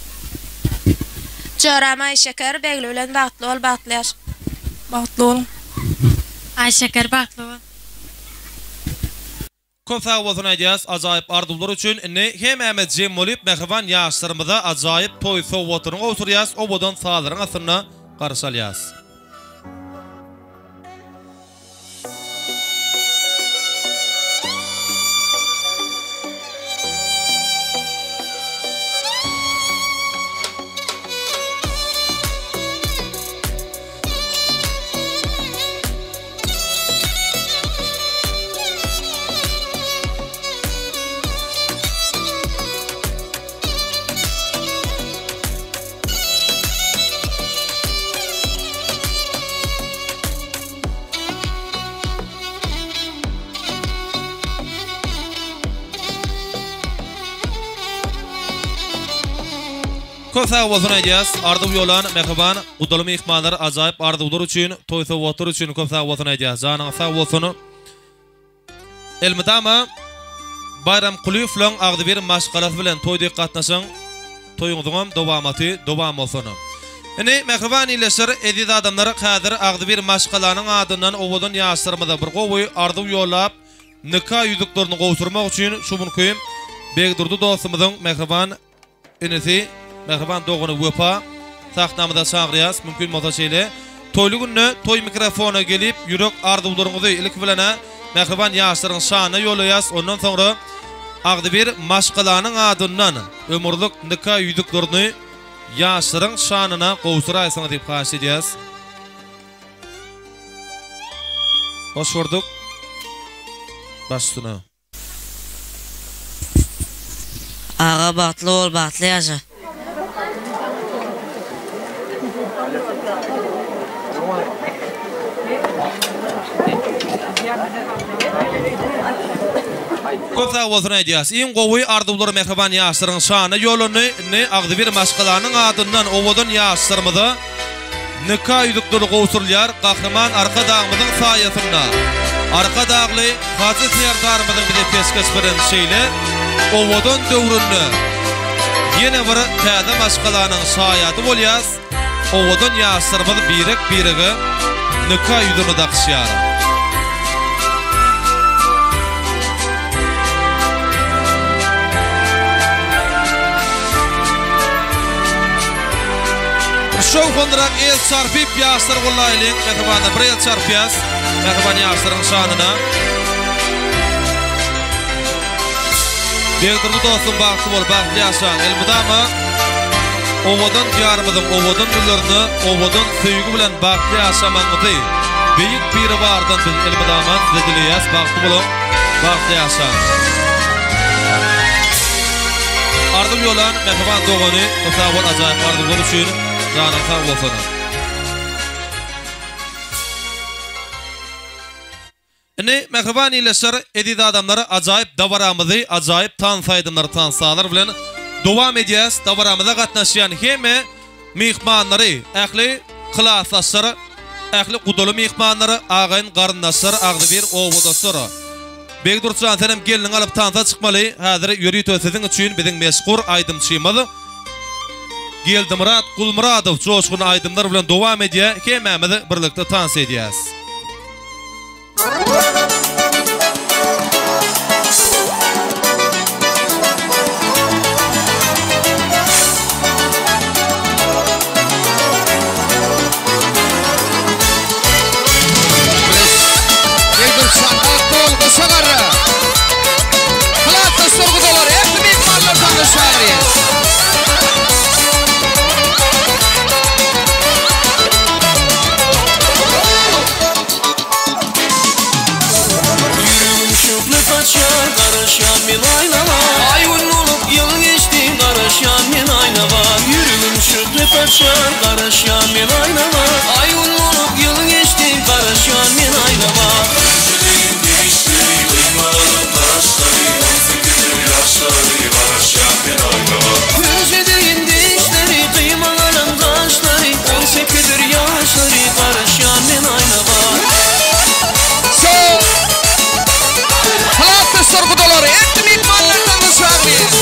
Joram Aýşeker Begli bilen bagtly bol bagtly ýaşa. Bagtly boluň. Aýşeker bagtly bol. Köp sag bolsun aýdýas ajaýyp arzuwlar üçin indi hemämiz jem bolyp mähriban ýaşlarymyza ajaýyp toý sowgatlaryny gowşurýas owadan sazlaryň astynda garşy alýas. Köp sag bolsun aýdýas. Arzuw ýolan mähriban gudaly myhmanlar ajaýyp arzuwlar üçin, toý sowgatlary üçin köp sag bolsun aýdýas. Janyňyz sag bolsun. Elmydama Baýram Kulyýewlaň agzybir maşgalasy bilen toý dek gatnaşyň. Toýuňyzyňam dowamaty dowam bolsun. Indi mähriban ildeşler, eziz adamlar häzir agzybir maşgalanyň adyndan owadan ýaşlarymyza bir gowy arzuw ýollap, nika ýüzüklerini gowşurmak üçin şu günki Begdurdy dostumyzyň mähriban inisi, mähriban dogany Wepa sahnamyza çagyrýas. Mümkin bolsa şeýle toýly günde toý mikrofona gelip ýürek arzuwlaryňyzy ilki bilen-ä mähriban ýaşlaryň şanyna ýollaýas, ondan soňra agzybir maşgalanyň adyndan ömürlik nika ýüzüklerini ýaşlaryň şanyna gowşuraýsaňyz diýip haýyş edýäs. Hoş gördük. Baş üstüne. Aga bagtly bol bagtly ýaşa. Köp sag bolsun aýdýas. Iň gowy arzuwlar mähriban ýaşlaryň şanyna ýollandy. Indi agzybir maşgalanyň adyndan owadan ýaşlarymyza Nika ýüzükleri gowşurylýar Gahryman Arkadagymyzyň saýasynda Arkadagly Hajy Serdarymyzyň bize peşgeş beren şeýle owadan döwründe ýene bir täze maşgalanyň şaýady bolýas, owadan ýaşlarymyz birek-birege nika ýüzügini dakyşýar. Şowhunrak el çarpyp ýaşlar gollaýlyň mähribanlar bir el çarpýas mähriban ýaşlaryň şanyna. Begdurdy dostum bagtly bol bagtly ýaşaň elmydama owadan diýarymyzyň owadan günlerinde owadan söýgi bilen bagtly ýaşamagyňyzy beýik biribardan biz elmydama size dileýäs bagtly boluň bagtly ýaşaň. Arzuw ýolan mähriban dogany sag bol ajaýyp arzuwlar üçin janyň sag bolsun. Indi mähriban ildeşler eziz adamlar ajaýyp dabaramyzy ajaýyp tans aýdymlar tans sazlar bilen dowam edýäs dabaramyza gatnaşýan hemme myhmanlary ähli klasdaşlar ähli gudaly myhmanlar agaýyn garyndaşlar agzybir obadaşlar Begdurtjan senem gelniňi alyp tansa çykmaly häzir ýörite siziň üçin biziň meşhur aýdymçymyz Geldimyrat Gulmyradow joşgunly aýdymlar bilen dowam edýä hemmämiz birlikde tans edýäs. Begdurtjan bagtly bol goşa garra. Klasdaşlar gudalar ähli myhmanlar saňa çagyrýar. Ýüregim şöhle saçýar garaşýan men aýnama. Aý gün bolup ýyl geçdi garaşýan men aýnama. Ýüregim şöhle saçýar garaşýan men aýnama. Aý gün bolup ýyl geçdi garaşýan men aýnama. Ýüregim dişleri gyýmalan gaşlary on sekizdir ýaşlary garaşýan men aýnama. Hüjredeýin dişleri gyýmalan gaşlary on sekizdir ýaşlary garaşýan men aýnama. So Klasdaşlar gudalar ähli myhmanlar saňa çagyrýar.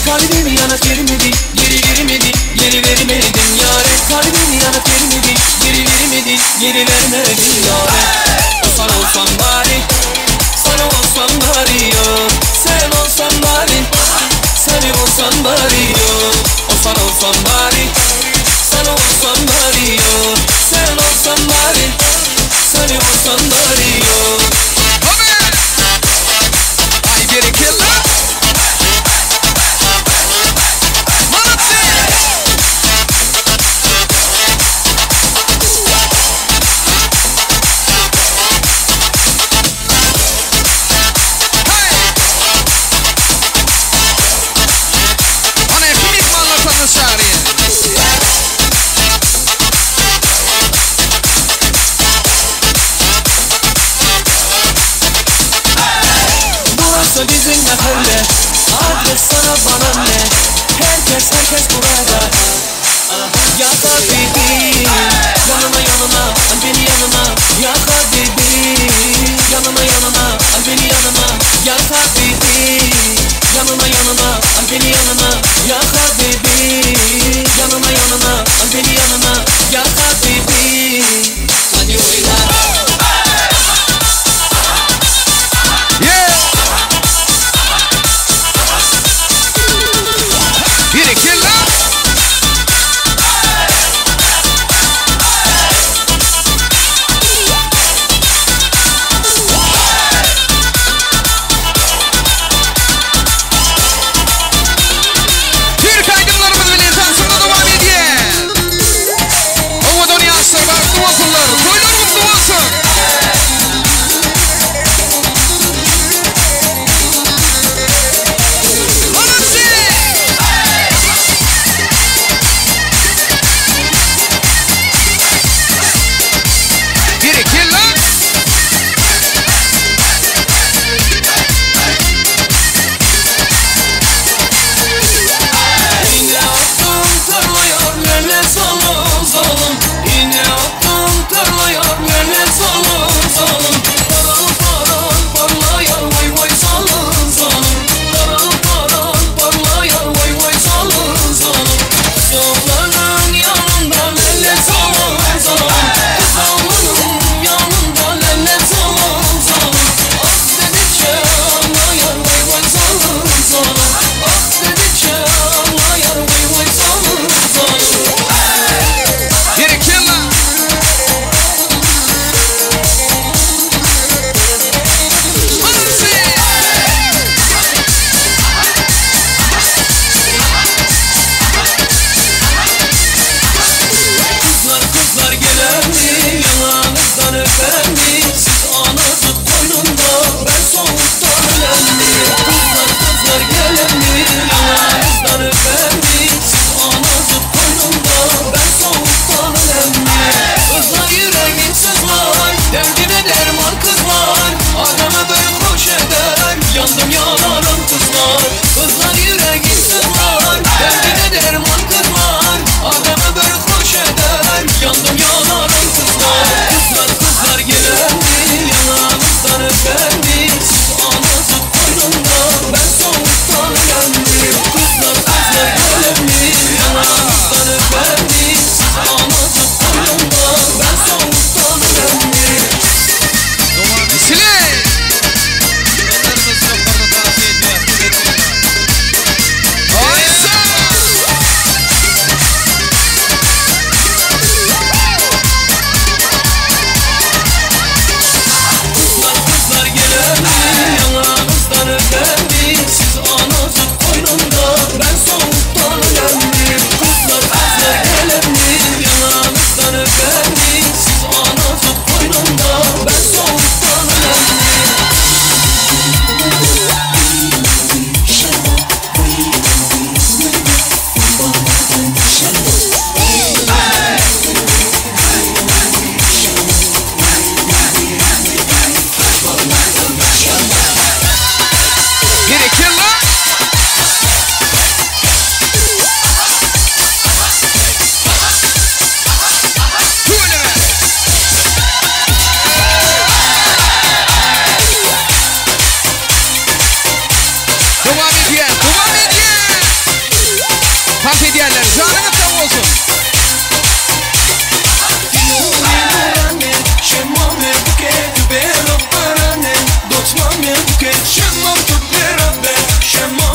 Kalbimi yana vermedi, geri vermedi, geri vermedim yare. Kalbimi yana vermedi, geri vermedi, geri vermedim yare. O sen olsan bari, sen olsan bari yo. Sen olsan bari, sen olsan bari yo. O sen olsan bari, sen olsan bari yo. Sen olsan bari, sen olsan bari yo. Ay berekella. Molodцы! Ana ähli myhmanlar sana çagyrýar. Burası bizim mahalle, adres sana bana ne? Herkes herkes burada. Ya habibi, yanıma yanıma, al beni yanıma. Ya habibi, yanıma yanıma, al beni yanıma. Ya habibi, yanıma yanıma, al beni yanıma. Ya habibi, yanıma yanıma, al beni yanıma. Ya habibi, hadi oyna. Yeah! Berekella! Türk aýdymlarymyz bilen tansyny dowam edýär. Owadan ýaşlar.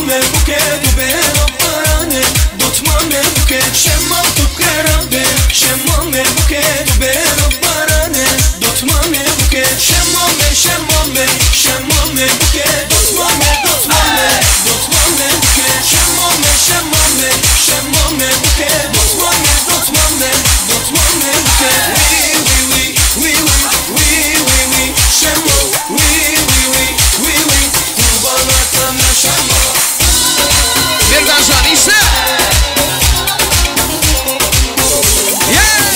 me buke dube barane Dotma me buke şemam tut rabbe Şemam me buke dube barane Dotma me buke şemam me şemam me şemam me buke Dotma me dotma me dotma me buke Şemam me şemam me şemam me buke Dotma me dotma me dotma me buke Wi wi wi wi wi wi wi wi şemam wi wi wi wi wi Kurban atana şemam Merdanjan işle! Yeah!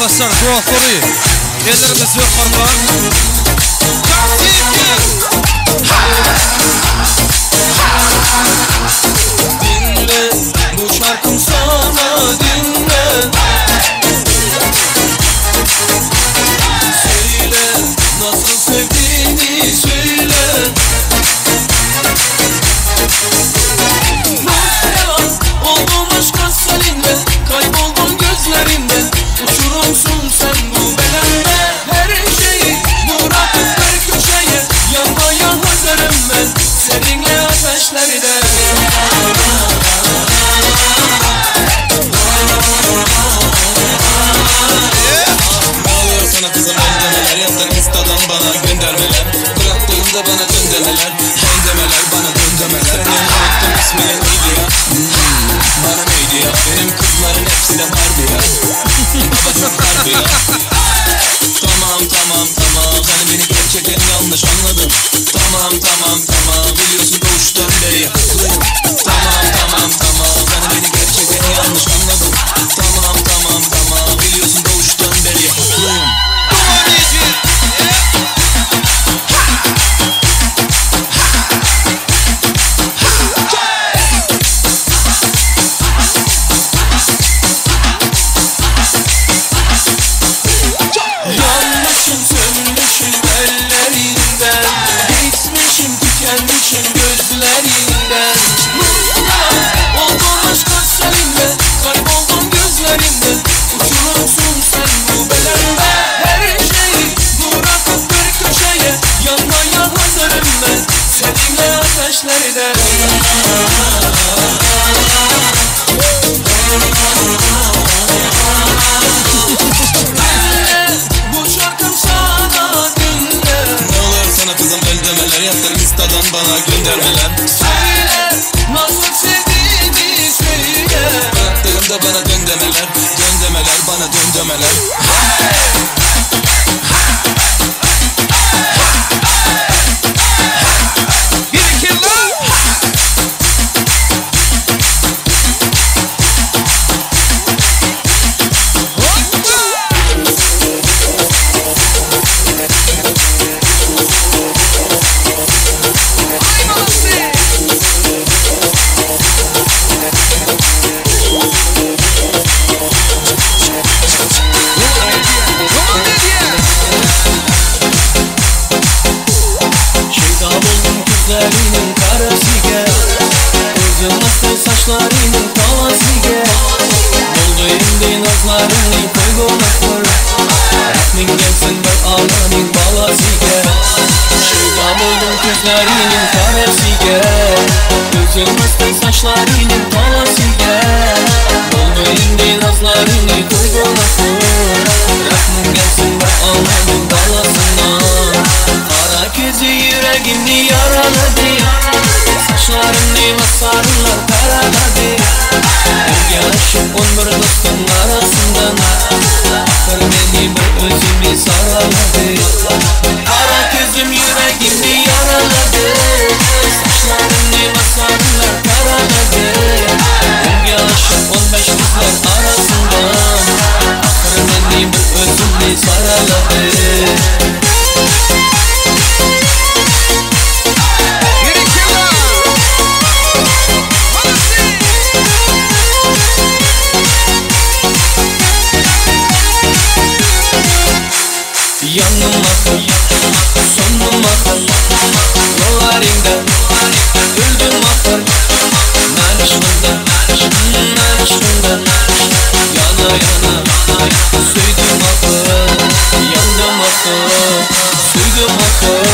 Garyndaşlar, dostlary, ellerimiz ýokarda. Dinle bu şarkım sana dinle Söyle nasıl sevdiğini söyle Muhtemel oldum aşka seninle Kayboldum gözlerinde Uçurumsun sen bu bedende Her şeyi bırakıp bir köşeye Yanmaya hazırım ben Seninle ateşlerde Ne oluyor sana kızım el demeler Yaptın instadan bana göndermeler Bıraktığımda bana dön demeler Dön demeler bana dön demeler Senin unuttum ismini neydi ya Hmm, Bana neydi ya Benim kızların hepsi de vardı ya Babacım harbi ya Tamam tamam tamam Sen beni gerçekten yanlış anladın Tamam tamam tamam Biliyorsun doğuştan beri haklıyım Tamam tamam tamam Sen beni gerçekten yanlış anladın Tamam tamam tamam Biliyorsun doğuştan beri haklıyım Yanmışım sönmüşüm ellerinden Bitmişim tükenmişim gözlerinden Mutlu oldum aşka seninle Kayboldum gözlerinde Uçurumsun sen bu bedende Her şeyi bırakıp bir köşeye Yanmaya hazırım ben Seninle ateşlerde Dinle bu şarkım sana dinle Ne oluyor sana kızım el demeler Yaptın instadan bana göndermeler Söyle nasıl sevdiğimi söyle Bıraktığımda bana dön demeler Dön demeler bana dön demeler Bir iki lan. Şeyda oldum gözlerinin karası gel Gözüm aslı saçlarının talası gel Doldu indi nazlarını koy kır Rahmin gelsin bir ananın balası gel Şeyda oldum gözlerinin karası gel Gözüm aslı saçlarının talası gel Doldu indi nazlarını koy kır Rahmin gelsin bir ananın balasına Kara gözü yüreğimi yaraladı Saçlarını masarlar karaladı Ergaşım on bir dostun arasından Akır beni bir özümü saraladı Kara gözüm yüreğimi yaraladı Saçlarını masarlar karaladı Ergaşım on beş kızlar arasından Akır beni bir özümü saraladı Yandım akıl, söndüm akıl Yollarında öldüm akıl Ben aşkında, ben aşkında Yana yana, sürdüm akıl Yandım akıl, sürdüm akıl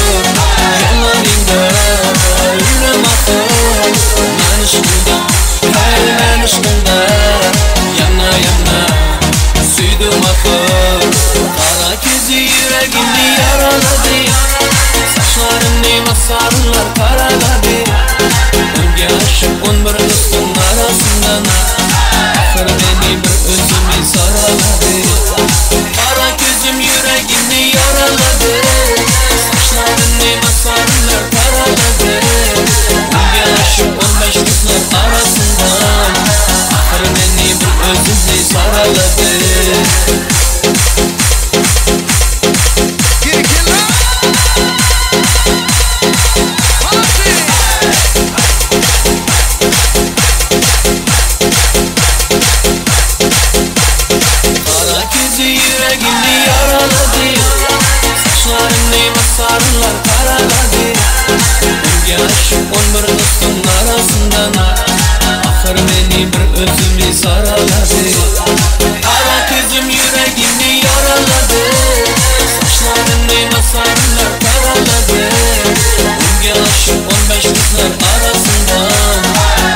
Yollarında öldüm akıl Ben aşkında, ben aşkında Yana yana, sürdüm akıl Kara gözü yüreğimi yaraladı Saçlarını masarlar karaladı Önce aşık on bir dostun arasından Ahır beni bir özümü saraladı Kara gözüm yüreğimi yaraladı Saçlarını masarlar karaladı Önce aşık on beş kızlar arasından Ahır beni bir özümü saraladı. özümni saraladı. Ara kızım yüreğimi yaraladı. Saçlarını masarlar taraladı. Unga aşık 15 kızlar arasından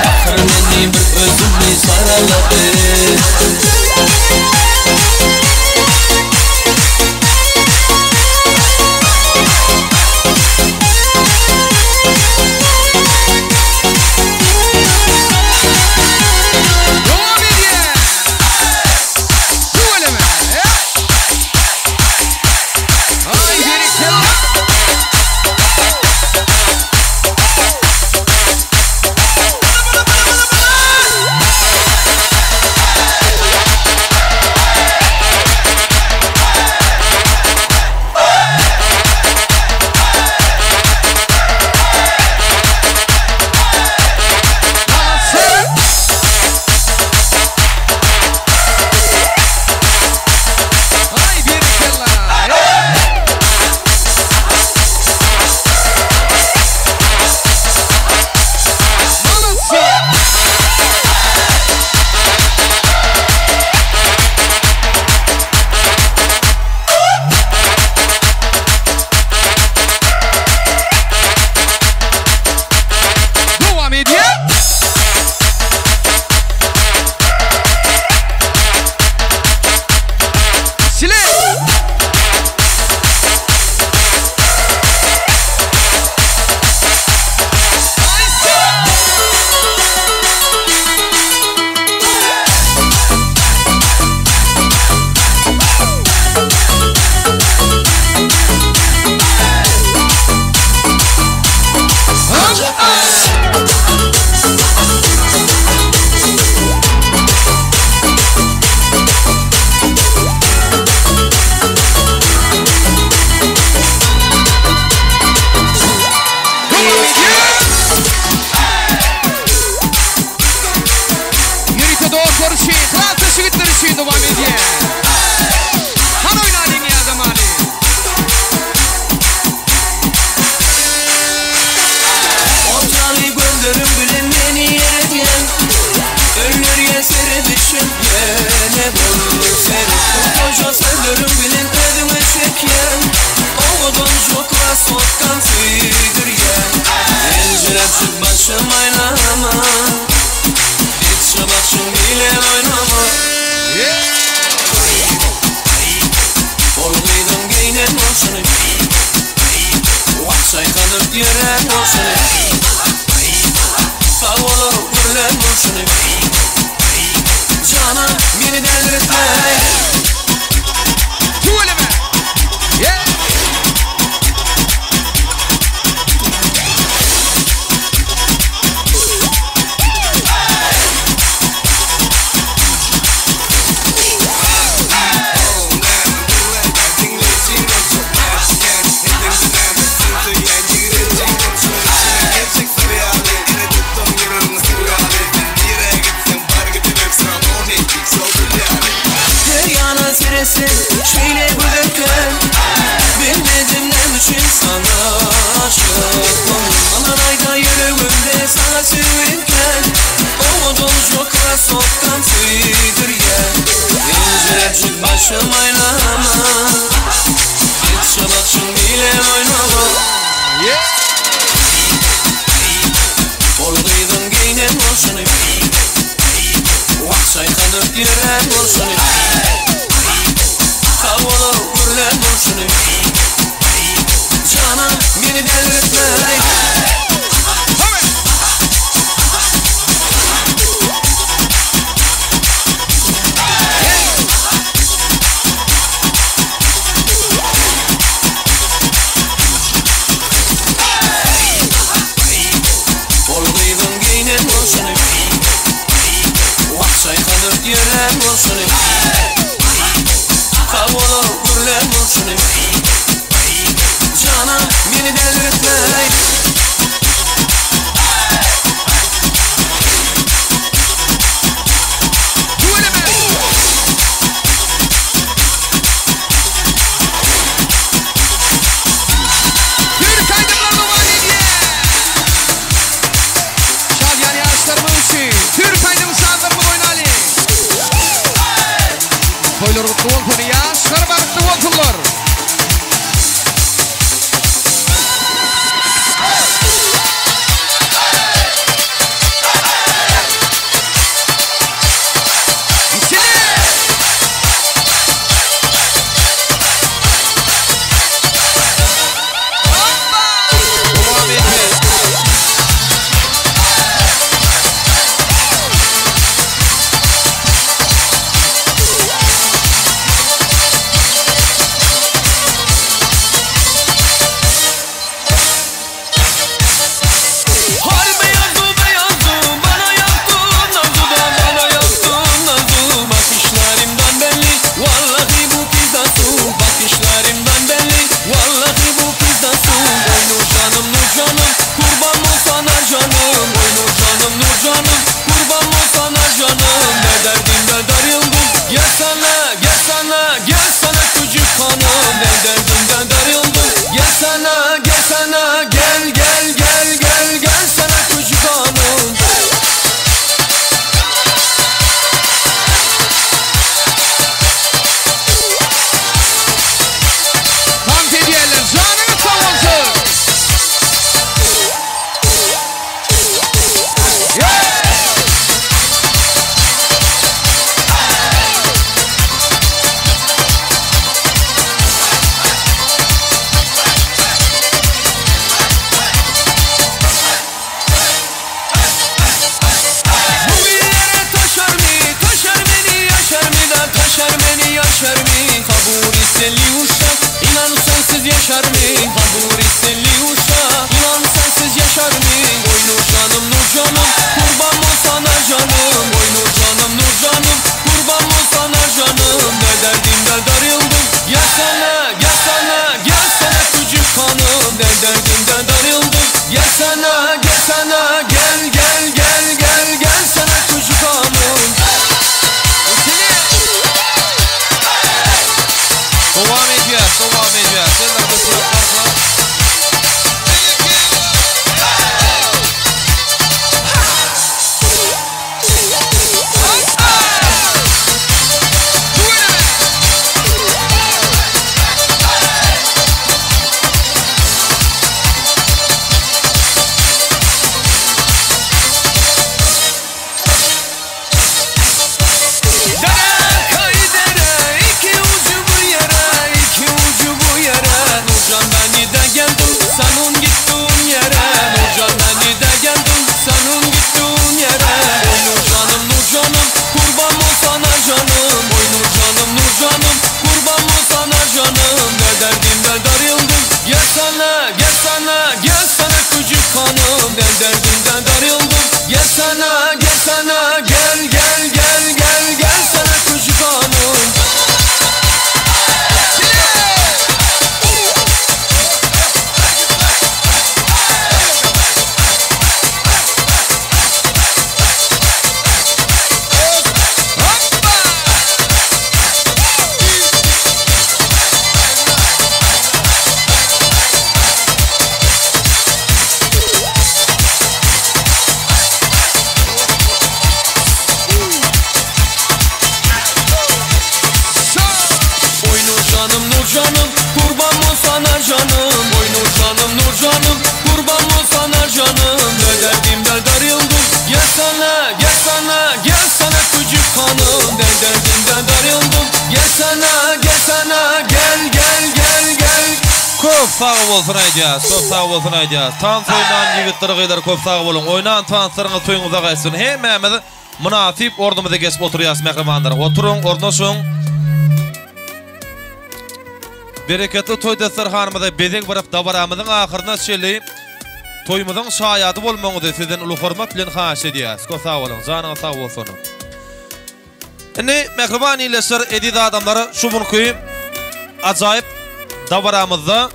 Ahır beni bir özümni saraladı. Türk aydın sazlarımız oynalı. gutly bolsun, ýaşlar bagtly bolsunlar! Har beyazu beyazu bana yaptın nazu da bana yaptın nazu Bakışlarımdan belli vallahi bu pizza su Bakışlarımdan belli vallahi bu pizza su Oy nur canım nur canım kurban ol sana canım Oy nur canım nur canım kurban ol sana canım Ne derdimden darıldım gel sana gel sana gel sana küçük hanım Ne derdimden darıldım gel sana gel sana gel gel gel gel gel sana küçük hanım Tans edýärler, janyňyz sag bolsun! Bu illere taşar mı, taşar beni yaşar mı da taşar beni yaşar mı? Kabur istenli uşak, inan sensiz yaşar mı? Kabur istenli uşak, inan sensiz yaşar mı? Oy nur canım nur canım, kurban ol sana canım Oy nur canım nur canım, kurban ol sana canım Ne derdimden darıldım, gel sana gel sana gel sana küçük hanım Ne derdimden darıldım, gel sana gel sana gel gel gel gel gel sana küçük hanım Dowam edýär, dowam edýär. Ellerimiz ýokarda. Dere kaydere iki ucu bu yere iki ucu bu yere Nurcan beni de geldin senin gittiğin yere Nurcan beni de geldin senin gittiğin yere Oy Nurcanım Nurcanım kurban ol sana canım Oy Nurcanım Nurcanım kurban ol sana canım Ne derdimden darıldım gel sana gel sana gel sana küçük hanım Ne derdimden darıldım gel sana gel sana gel gel gel gel gel sana küçük hanım Oy nur canım nur canım kurban ol sana canım Oy nur canım nur canım kurban ol sana canım Ne derdimden darıldım gel sana gel sana gel sana küçük hanım Ne derdimden darıldım gel sana gel sana gel gel gel gel Köp sag bolsun aýdýas, köp sag bolsun aýdýas. Tans oýnan ýigitler gyzlar köp sag boluň. Oýnan tanslaryňyz toýuňyza gaýtsyn. Hemmämiz mynasyp ornumyza geçip oturýas mähribanlar. Oturyň, ornaşyň. Bereketli toý desterhanymyza bezeg berip dabaramyzyň ahyryna çenli toýumyzyň şaýady bolmagyňyzy sizden uly hormat bilen haýyş edýäs. Köp sag boluň, janyňyz sag bolsun. Indi mähriban ildeşler, eziz adamlar şu günki ajaýyp dabaramyzda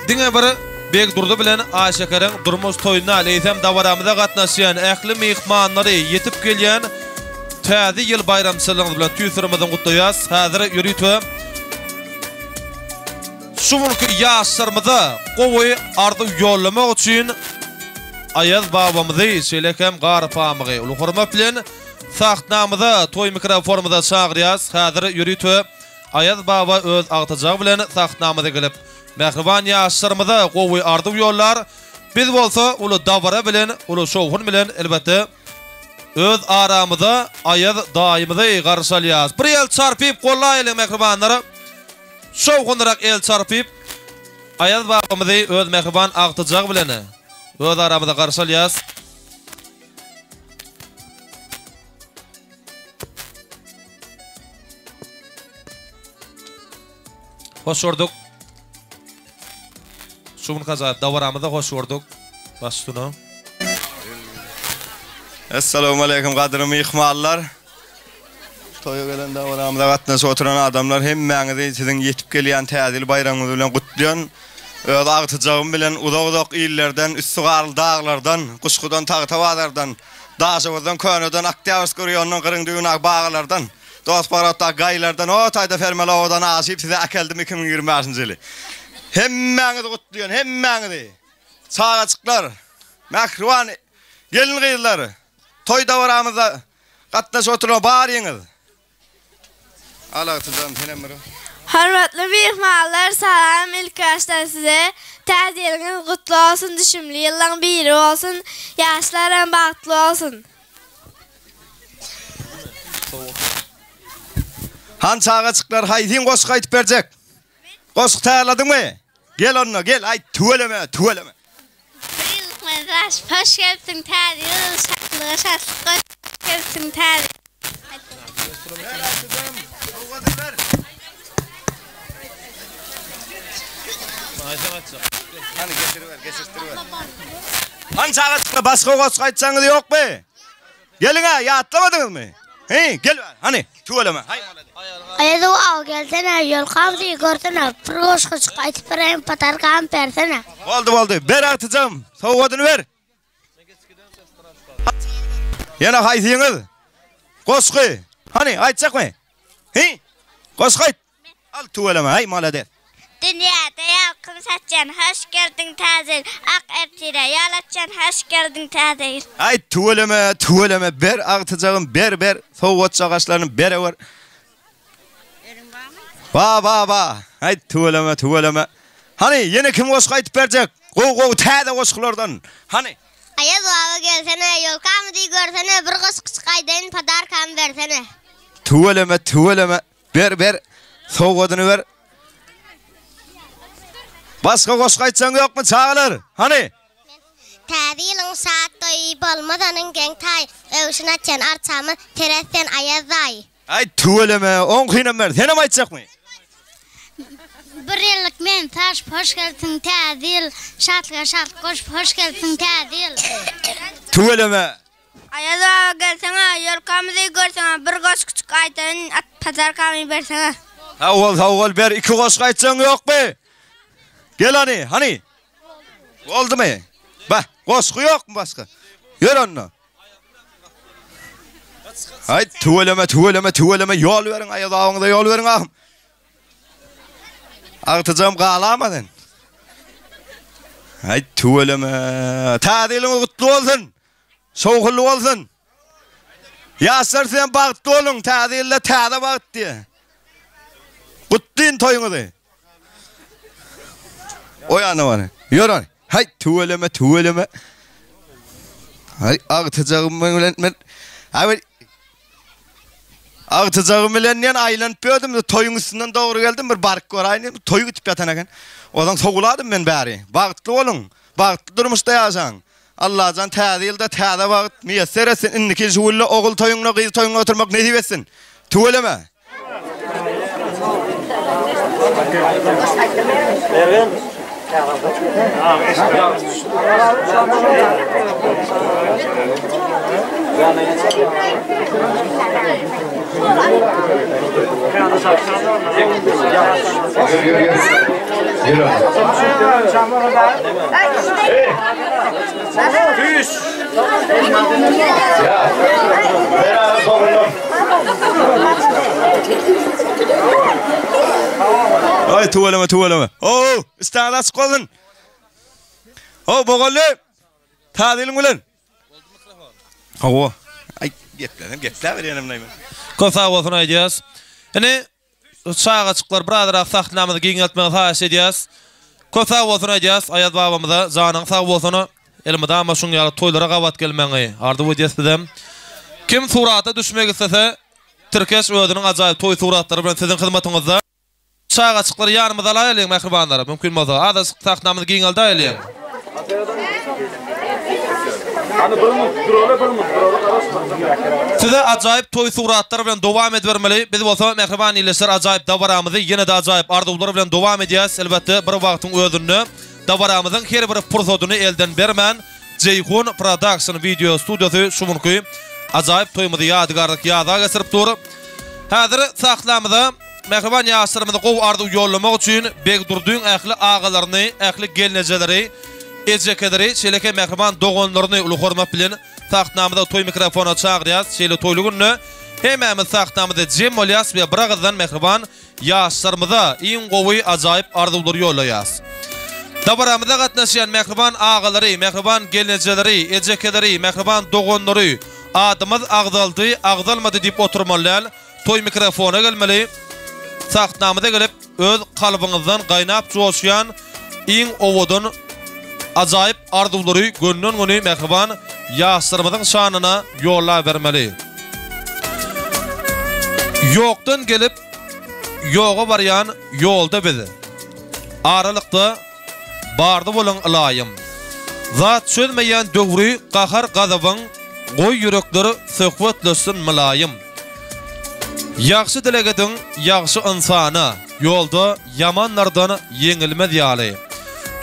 diňe bir Begdurdy bilen Aýşekeriň durmuş toýuny däl, eýsem dabaramyza gatnaşýan ähli myhmanlary ýetip gelýän Täze ýyl baýramçylygyňyz bilen tüýs ýüregimizden gutlaýas. Häzir ýörite şu günki ýaşlarymyza gowy arzuw ýollamak üçin Aýaz babamyzy, şeýle hem Gar pamygy uly hormat bilen. Sahnamyza, toý mikrofonymyza çagyrýas. Häzir ýörite Aýaz baba öz agtyjagy bilen sahnamyza gelip, mähriban ýaşlarymyza gowy arzuw ýollar. Biz bolsa uly dabara bilen, uly şowhun bilen elbetde öz aramyza Aýaz daýymyzy garşy alýas. Bir el çarpyp gollaýalyň mähribanlar. Şowhunlyrak el çarpyp Aýaz babamyzy öz mähriban agtyjagy bilen öz aramyza garşy alýas. Hoş gördük. Şu günki ajaýyp dabaramyzda hoş gördük. Baş üstüne. Essalamu aleýkum gadyrly myhmanlar. Toýa gelen dabaramyza gatnaşyp oturan adamlar hemmäňizi siziň ýetip gelýän täze ýyl baýramyňyz bilen gutlaýan. Öz agtyjagym bilen uzak-uzak illerden, üsti garly daglardan, Guşgudan, Tagtabazardan, Daşoguzdan, Köneden, Oktýabrsk rýonundan, gyryň düwünäki bagalardan, Dostbarotdaky gaýylardan, o taýda Fermeli obadan aşyp size äkeldim 2025-nji ýyly. Hemmäňizi gutlaýan, hemmäňizi! Çagajyklar, mähriban gelin-gyzlar, toý dabaramyzda gatnaşyp oturan baryňyz! Al agtyjagym senem bir. Hormatly myhmanlar salam ilki başdan size Täze ýylyňyz gutly bolsun düşümli ýyllaň biri bolsun ýaşlaram bagtly bolsun. Han çagajyklar haýsyň goşgy aýdyp berjek? Goşgy taýýarladyňmy? Gel onda gel aýt tüweleme tüweleme. Bir ýyllyk mezraş hoş gelipsiň täze ýyl şatlyga şatlyk goşup hoş gelipsiň täze Hany geçiriber geçirtdiriber. Han çagajyklar başga goşgy aýtjaňyz ýokmy? Geliň-ä, ýatlamadyňyzmy? Heý, gel bäri, hany, tüweleme, haý, malades. Aýazow aga gelsene, ýolkamyzy görsene, bir goşgujyk aýtyp bereýin, podarkamy bersene. Boldy, boldy, ber agtyjagym, sowgadyny ber. Ýene haýsyňyz? Goşgy, hany, aýtjakmy? Heý, goşgy aýt. Al tüweleme haý malades. Dünýäde ýalkym saçýan hoş geldiň täze ýyl ak ertire ýol açýan hoş geldiň täze ýyl. Aý tüweleme tüweleme ber agtyjagym ber ber sowgatjagaşlaryny berewer. Ba ba ba aý tüweleme tüweleme. Hany ýene kim goşgy aýtyp berjek gowy gowy täze goşgulardan hany. Aýaz baba gelsene ýolkamy diý görsene bir goşgyçyk aýdaýyn podarkamy bersene. Tüweleme tüweleme Ber ber sowgadyny ber. Başga goşgy aýtjaň ýokmy çagalar? Hany? Täze ýylyň şat toýy bolmaz onuň geň taýy Öwşün atýan arçamyz seret sen Aýaz daýy. Aý tüweleme oňkynam ber senem aýtjakmy? Bir ýyllyk men saşyp hoş gelipsiň täze ýyl Şatlyga şatlyk goşup hoş gelipsiň täze ýyl. Tüweleme. Aýaz baba gelseňe, ýolkamyzy görseňe, bir goşguçyk aýdaýyn, at padarkamy berseňe. Sag bol, sag bol, ber, iki goşgy aýtjaň ýokmy? Gel hany, hany. Boldumy? Bah, goşgy ýokmy başga? Ýör onda. Haý, tüweleme, tüweleme, tüweleme, ýol beriň, Aýaz babaňyza ýol beriň ahym. Agtyjagym galama sen. Haý, tüweleme. Täze ýylyňyz gutly bolsun. Şowhunly bolsun. Ýaşlar sizem bagtly boluň. Täze ýylda täze bagt diýe. Gutlaýyn toýuňyzy. O ýana bar. Ýör hany. Haý, tüweleme, tüweleme. Haý, agtyjagym bilen men. Haý, Agtyjagym bilen diýen aýlanyp ýördüm, toýuň üstünden dogry geldim, bir baryp göräýin diýdim, toý gitip ýatan eken. Ozan sowuladym men bäri. Bagtly boluň, bagtly durmuşda ýaşaň. Allajan täze ýylda täze bagt miýesser etsin, indiki şu ýylda ogul toýuňda, gyz toýuňda oturmak nesip etsin. Tüweleme! Aý tüweleme tüweleme. Ow, isläňiz açyk bolsun. Ow, mugallym. Täze ýylyň bilen. Hawa. Aý. Geplesem gepläberýänem men. Köp sag bolsun aýdýas. Ine çagajyklar birazrak sahnamyzy giňeltmegi haýyş edýäs. Köp sag bolsun aýdýas Aýaz babamyza janyň sag bolsun elmydama şuň ýaly toýlara gabat gelmegiňi arzuw edýäs bizem. Kim surata düşmek islese Tirkeş özüniň ajaýyp toý suratlary bilen siziň hyzmatyňyzda. Çagajyklary ýanymyza alaýalyň mähribanlar, mümkin bolsa, azajyk sahnamyzy giňeldäýeliň. Size ajaýyp toý suratlary bilen dowam edibermeli, biz bolsa mähriban ildeşler ajaýyp dabaramyzy ýene-de ajaýyp arzuwlar bilen dowam edýäs, elbetde bir wagtyň özünde dabaramyzyň her bir pursadyny elden bermän Jeýhun Production wideo studiýasy şu günki ajaýyp toýumyzy ýadygärlik ýaza geçirip dur. Häzir sahnamyza Mähriban ýaşlarymyza gowy arzuw ýollamak üçin Begdurdyň ähli agalaryny, ähli gelnejeleri, ejekeleri, şeýle hem mähriban doganlaryny uly hormat bilen sahnamyza toý mikrofona çagyrýas. Şeýle toýly günde hemmämiz sahnamyzda jem bolýas we bir agyzdan mähriban ýaşlarymyza iň gowy ajaýyp arzuwlary ýollaýas. Dabaramyza gatnaşýan mähriban agalary, mähriban gelnejeleri, ejekeleri, mähriban doganlary adymyz agzaldy, agzalmady diýip oturmaly däl. Toý mikrofona gelmeli. Sahnamyza gelip öz kalbyňyzdan gaýnap joşýan iň owadan ajaýyp arzuwlary gönden göni mähriban ýaşlarymyzyň şanyna ýollabermeli. Ýokdan gelip ýoga barýan ýolda biz. Aralykda Bardy boluň ylaýym. Zat çözmeýän döwri gahar gazabyň goý ýürekler söhbetleşsin mylaýym. Ýagşy dileg ediň ýagşy ynsana ýolda ýamanlardan ýeňilmez ýaly.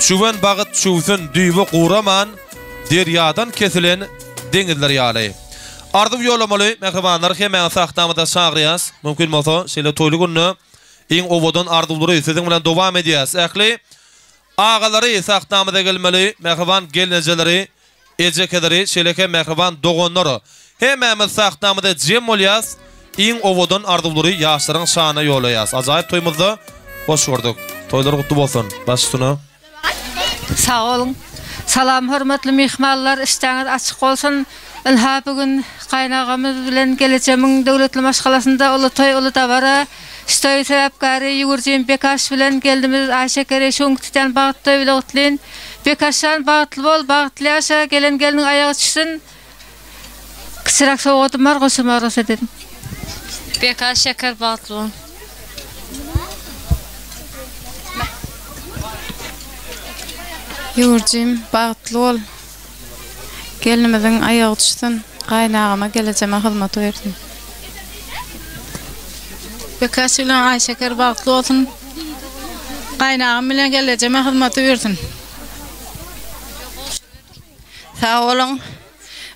Çüwen bagyt çüwsün düýbi guraman derýadan kesilen deňizler ýaly. Arzuw ýolamaly mähribanlar hemmäňizi sahnamyza çagyrýas. Mümkin bolsa şeýle toýly günde Iň owadan arzuwlary siziň bilen dowam edýäs. Ähli agalary sahnamyza gelmeli, mähriban gelnejeleri, ejekeleri, şeýle hem mähriban doganlar. Hemmämiz sahnamyza jem bolýas, iň owadan arzuwlary ýaşlaryň şanyna ýollaýas. Ajaýyp toýumyzda hoş gördük. Toýlar gutly bolsun. Baş üstüne. Sag boluň. Salam hormatly myhmanlar işdäňiz açyk bolsun. Ynha bu gün gaýynagamyz bilen gelejemiň döwletli maşgalasynda uly toý uly dabara. Şu toýuň sebäpkäri ýüwürjim Bekaş bilen gelnimiz Aýşekeri şu günki tutýan bagt toýy bile gutlyn. Bekaşjan bagtly bol bagtly ýaşa gelen gelniň aýagy düşsün. Kiçiräk sowgadym bar goşulmaga rugsat ediň. Bekaş şeker bagtly bol. Ýüwürjim bagtly bol. Gelnimiziň aýagy düşsün. Gaýynagama gelejeme hyzmaty bersin. Bekaş bilen Aýşeker bagtly bolsun. Gaýynagam bilen gelejeme hyzmaty bersin. Sag boluň.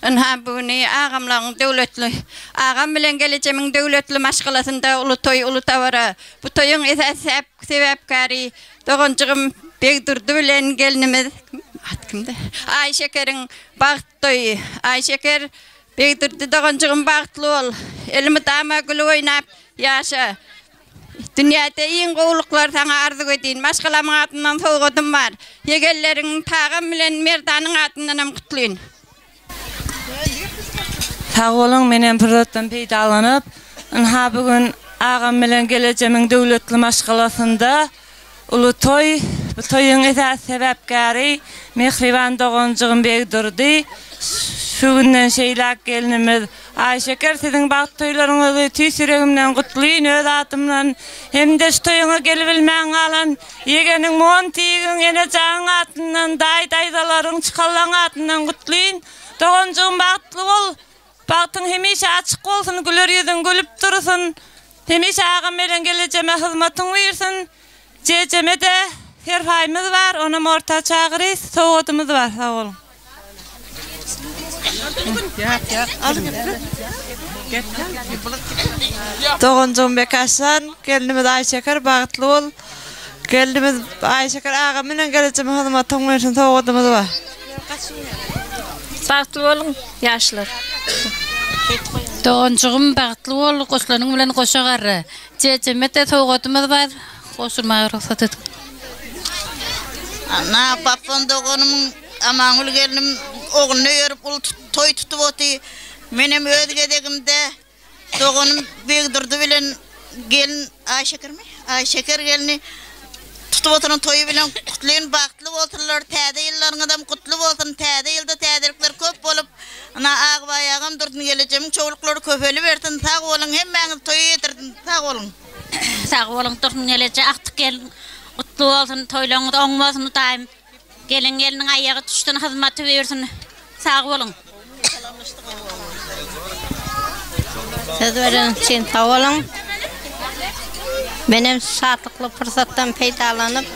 Ynha bu güni agamlaryň döwletli, agam bilen gelejemiň döwletli maşgalasynda uly toý, uly dabara. Bu toýuň esasy sebäpkäri doganjygym Begdurdy bilen gelnimiz, ady kimdi? Aýşekeriň bagt toýy. Aýşeker, Begdurdy doganjygym bagtly bol. Elmydama gülüp oýnap ýaşa. Dünýäde iň gowulyklary saňa arzuw edýin. Maşgalamyň adyndan sowgadym bar. Ýegenleriň Tagan bilen Merdanyň adyndanam gutlyn. Sag boluň, menem pursatdan peýdalanyp, ynha bu gün agam bilen gelejemiň döwletli maşgalasynda uly toý, bu toýuň esasy sebäpkäri mähriban doganjygym Begdurdy, şu günden şeýläk gelnimiz Aýşeker siziň bagt toýlaryňyzy tüýs ýüregimden gutlyn öz adymdan hem-de şu toýuňa gelibilmän galan ýegeniň Montigiň Enejanyň adyndan daýy daýzalaryň çykallaň adyndan gutlyn doganjygym bagtly bol bagtyň hemişe açyk bolsun güler ýüzüň gülüp dursun hemişe agam bilen gelejeme hyzmatyň buýursyn jejeme-de serpaýymyz bar onam orta çagyrys sowgadymyz bar sag boluň. Doganjygym Bekaşjan, gelnimiz Aýşeker bagtly bol. Gelnimiz Aýşeker agam bilen gelejeme hyzmatyň bolsun sowgadymyz bar. Bagtly boluň ýaşlar. Doganjygym bagtly bol goşlanyň bilen goşa garra. Jejeme-de sowgadymyz bar goşulmaga rugsat ediň. Ana Pappan doganymyň Amangül gelnim ogluny öýerip uly toý tutup oty. Menem öz gezegimde doganym Begdurdy bilen gelin Aýşekermi? Aýşeker gelni tutup oturan toýy bilen gutlaýyn bagtly bolsunlar täze ýyllaryňyzam gutly bolsun täze ýylda täzelikler köp bolup ynha Agbaý agam Dursun gelejemiň çowluklary köpelibersin sag boluň hemmäňiz toýa ýetirsin sag boluň. Sag boluň Dursun geleje agtyk gelin gutly bolsun toýlaryňyz oň bolsun Hudaýym gelen gelniň aýagy düşsün hyzmaty buýursyn sag boluň. Söz bereniňiz üçin sag boluň. Menem şu şatlykly pursatdan peýdalanyp,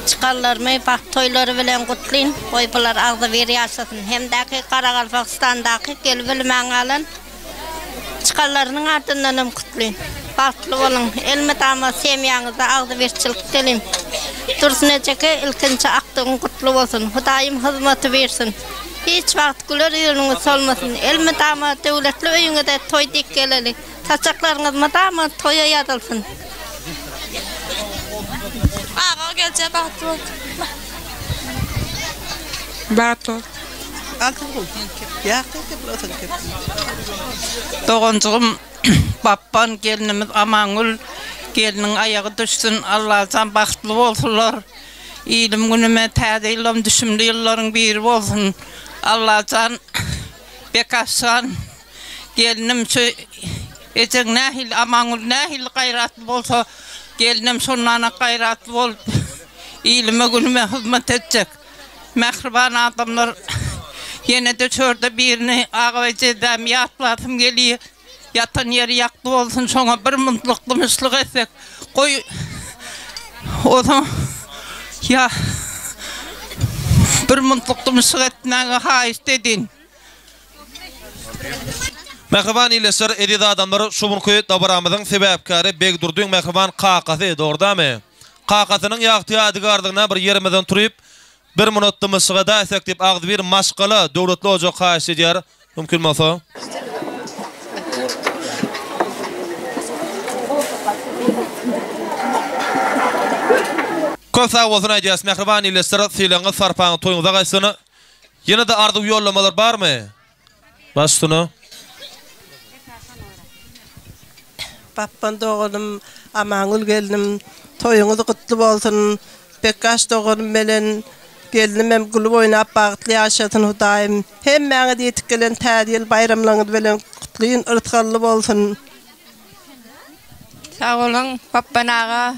çykanlarymy bagt toýlary bilen gutlyn. Goý bular agzybir ýaşasyn. Hemdäki Garagalpagystandaky gelip bilmän galan Çykanlarynyň adyndanam gutlyn. Bagtly boluň. Elmydama semýaňyzda agzybirçilik dilim. Dursun ejeke ilkinji akdygyň gutly bolsun. Hudaýym hyzmaty bersin. Hiç wagt güler ýüzüňiz solmasyn. Elmydama döwletli öýüňize toý dik geleli. Saçaklaryňyz mydama toýa ýazylsyn. Aga gelje bagtly bol. Bagtly bol. Doganjygym Bapban gelnimiz Amangül gelniň aýagy düşsün Allajan bagtly bolsunlar ilim günüme täze ýylam düşümli ýyllaryň biri bolsun Allajan Bekaşjan gelnim şu ejeň nähili Amangül nähili gaýratly bolsa gelnem şondanak gaýratly bolup ilime günüme hyzmat etjek. Mähriban adamlar, ýene-de çörde birini Agabaý jeddämi ýatlasym gelýär. Ýatan ýeri ýakdy bolsun, şoňa bir muntlyk dymyşlyk etsek, goý, onsoň ýa bir muntlyk dymyşlyk etmäge haýyşt edin. Mähriban ildeşler, eziz adamlar, şu günki dabaramyzyň sebäpkäri Begdurdyň mähriban kakasy, dogry dämi? Kakasynyň ýagty ýadygärligine bir ýerimizden turyp, bir minut dymyşlyk edäýsek diýip agzybir maşgala Döwletli ojak haýyşt edýär. Mümkin bolsa. Köp sag bolsun aýdýas mähriban ildeşler sylagyňyz sarpaňyz toýuňyza gaýtsyn. Ýene-de arzuw ýollamalar barmy? Baş üstüne. Bapban doganym Amangül gelnim toýuňyz gutly bolsun Bekgaş doganym belen gelnimem gülüp oýnap bagtly ýaşasyn Hudaýym hemmäňiz ýetip gelen täze ýyl baýramlaryňyz bilen gutlyn yrsgally bolsun. Sag boluň Bapban aga.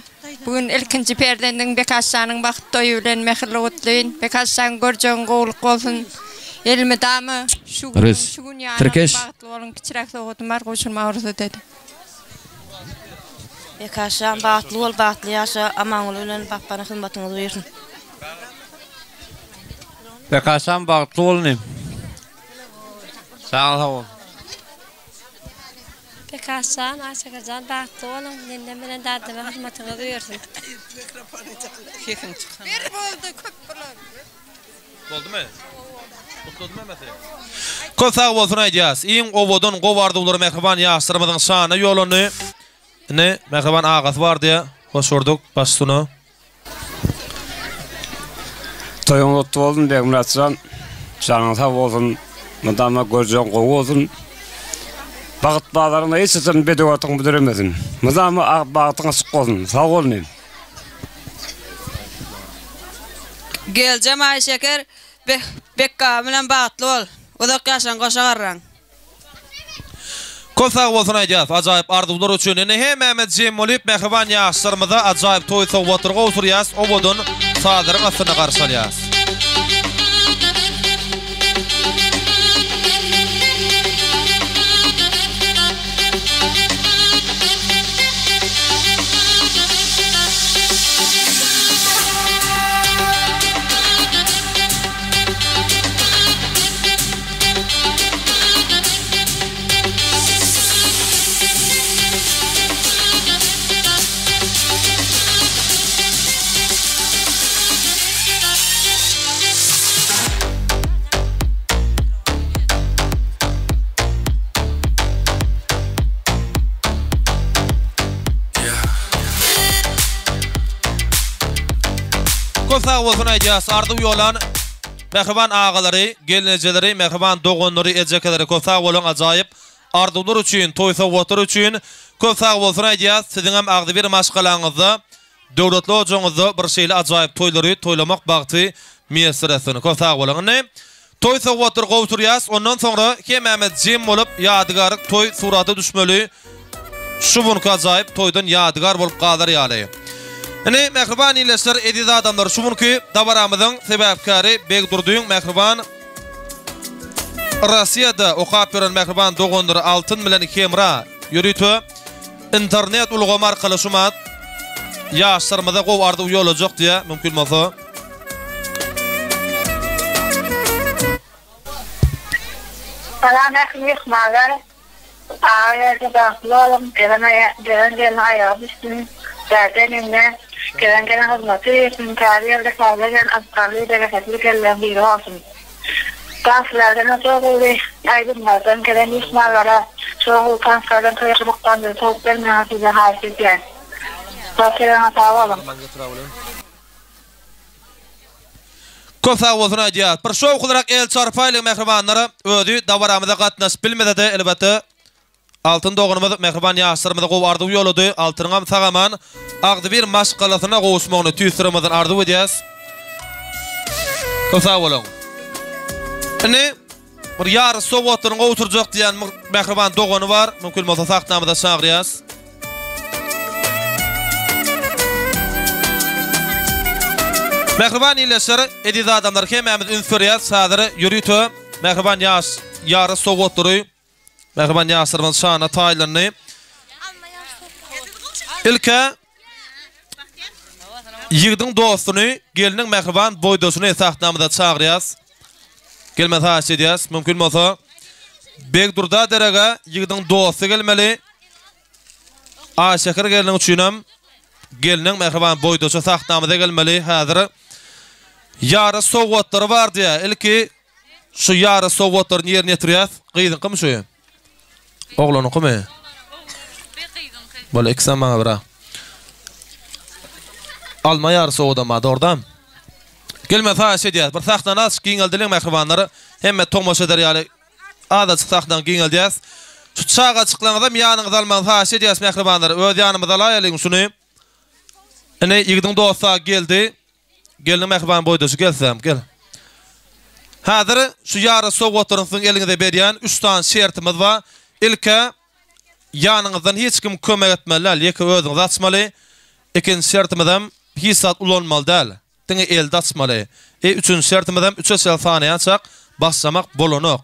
Bu gün ilkinji perzendiň Bekaşjanyň bagt toýy bilen mähirli gutlyn. Bekaşjan görjegiň gowulyk bolsun. Elmydama şu günüň Rys. şu gün ýaly Tirkeş. bagtly boluň. Kiçiräk sowgadym bar gowşurmaga rugsat ediň. Bekaşjan bagtly bol bagtly ýaşa Amanguly bilen Bapbana hyzmatyňyz buýursyn. Bekaşjan bagtly bol inim. Janyň sag bolsun. Bekaşjan, Aýşekerjan bagtly boluň, nenden bilen dademe hyzmatyňyz buýursyn. Sesiň çyksa. Bir boldy köp bolar. Boldumy? Gutladymy hemmesi? Köp sag bolsun aýdýas. Iň owadan gowy arzuwlar mähriban ýaşlarymyzyň şanyna ýollandy. Indi mähriban agasy bar diýä. Hoş gördük. Baş üstüne. Toýuň gutly bolsun Begmyratjan. Janyň sag bolsun. Mydama görjegiň gowy bolsun. Bagyt bazaryňda hiç haçan bedew atyň büdremesin. Mydama bagtyň açyk bolsun. Sag bol inim. Geljem Aýşeker Bekga bilen bagtly bol. Uzak ýaşaň goşa garraň. Köp sag bolsun aýdýas ajaýyp arzuwlar üçin indi hemmämiz jem bolyp mähriban ýaşlarymyza ajaýyp toý sowgatlary gowşurýas owadan sazlaryň astynda garşy alýas. Köp sag bolsun aýdýas arzuw ýolan. Mähriban agalary, gelnejeleri, mähriban doganlary, ejekeleri köp sag boluň ajaýyp arzuwlar üçin, toý sowgatlary üçin köp sag bolsun aýdýas. Siziňem agzybir maşgalaňyzda, döwletli ojagyňyzda bir şeýle ajaýyp toýlary toýlamak bagty miýesser etsin. Köp sag boluň. Indi toý sowgatlary gowşurýas. Ondan soňra hemmämiz jem bolup ýadygärlik toý surata düşmeli. Şu günki ajaýyp toýdan ýadygär bolup galar ýaly. Indi, mähriban ildeşler, eziz adamlar, şu günki dabaramyzyň sebäpkäri Begdurdyň mähriban Rossiýada okap ýören mähriban doganlary Altyn bilen Hemra ýörite internet ulgamy arkaly şumat ýaşlarymyza gowy arzuw ýollajak diýýär, mümkin bolsa. Salam ähli myhmanlar. Agageldi bagtly boluň, gelen gelen gelniň aýagy düşsün, däde eneňe gelen gelin hyzmaty etsin, täze ýylda täze gelin yşgarly bereketli gelinleriň biri bolsun. Bagşylardan şo gowy aýdymlardan gelen myhmanlara şo gowy tanslardan toýa gyzyklandyryp sowup bermegiňizi sizden haýyş edýän. Bagşylaryňa sag boluň. Köp sag bolsun aýdýas. Bir şowhunrak el çarpaýlyň mähribanlar. Özi dabaramyza gatnaşyp bilmesede elbetde Altyn doganymyz mähriban ýaşlarymyza gowy arzuw ýollady. Altynyňam sag-aman agzybir maşgalasyna gowuşmagyny tüýs ýüregimizden arzuw edýäs. Köp sag boluň. Indi bir ýaryş sowgatlaryny gowşurjak diýen mähriban dogany bar. Mümkin bolsa sahnamyza çagyrýas. Mähriban ildeşler, eziz adamlar hemmämiz üns berýäs. Häzir ýörite mähriban ýaş ýaryş sowgatlary mähriban ýaşlarymyz şanyna taýlandy. Ilkä ýigidiň dostuny, gelniň mähriban boýdaşyny sahnamyza çagyrýas. Gelmesi haýyş edýäs. Mümkin bolsa Begdurda derege ýigidiň dosty gelmeli. Aýşeker gelniň üçinem gelniň mähriban boýdaşy sahnamyza gelmeli. Häzir ýaryş sowgatlary bar diýýär. Ilki şu ýaryş sowgatlaryny ýerine ýetirýäs. Gyzyňkymy şu? Oglanyňkymy? Bolýa, ikisem maňa bir-a. Alma ýaryş sowgadam bar, dogrudanam. Gelmesi haýyş edýäs. Bir sahnany azajyk giňeldeliň mähribanlar. Hemme tomaşa eder ýaly azajyk sahnany giňeldýäs. Şu çagajyklaryňyzam ýanyňyza almagyňyzy haýyş edýäs mähribanlar. Öz ýanymyza alaýalyň şuny. Ine ýigidiň dosty geldi. Gelniň mähriban boýdaşy gelsem, gel. Häzir şu ýaryş sowgatlaryny siziň eliňize berýän üç sany şertimiz bar. Ilk-ä ýanyňyzdan hiç kim kömek etmeli däl, ýeke özüňiz açmaly. Ikinji şertimizem hiç zat ulanmaly däl. Diňe elde açmaly. E üçünji şertimizem üçe çenli sanaýançak başlamak bolanok.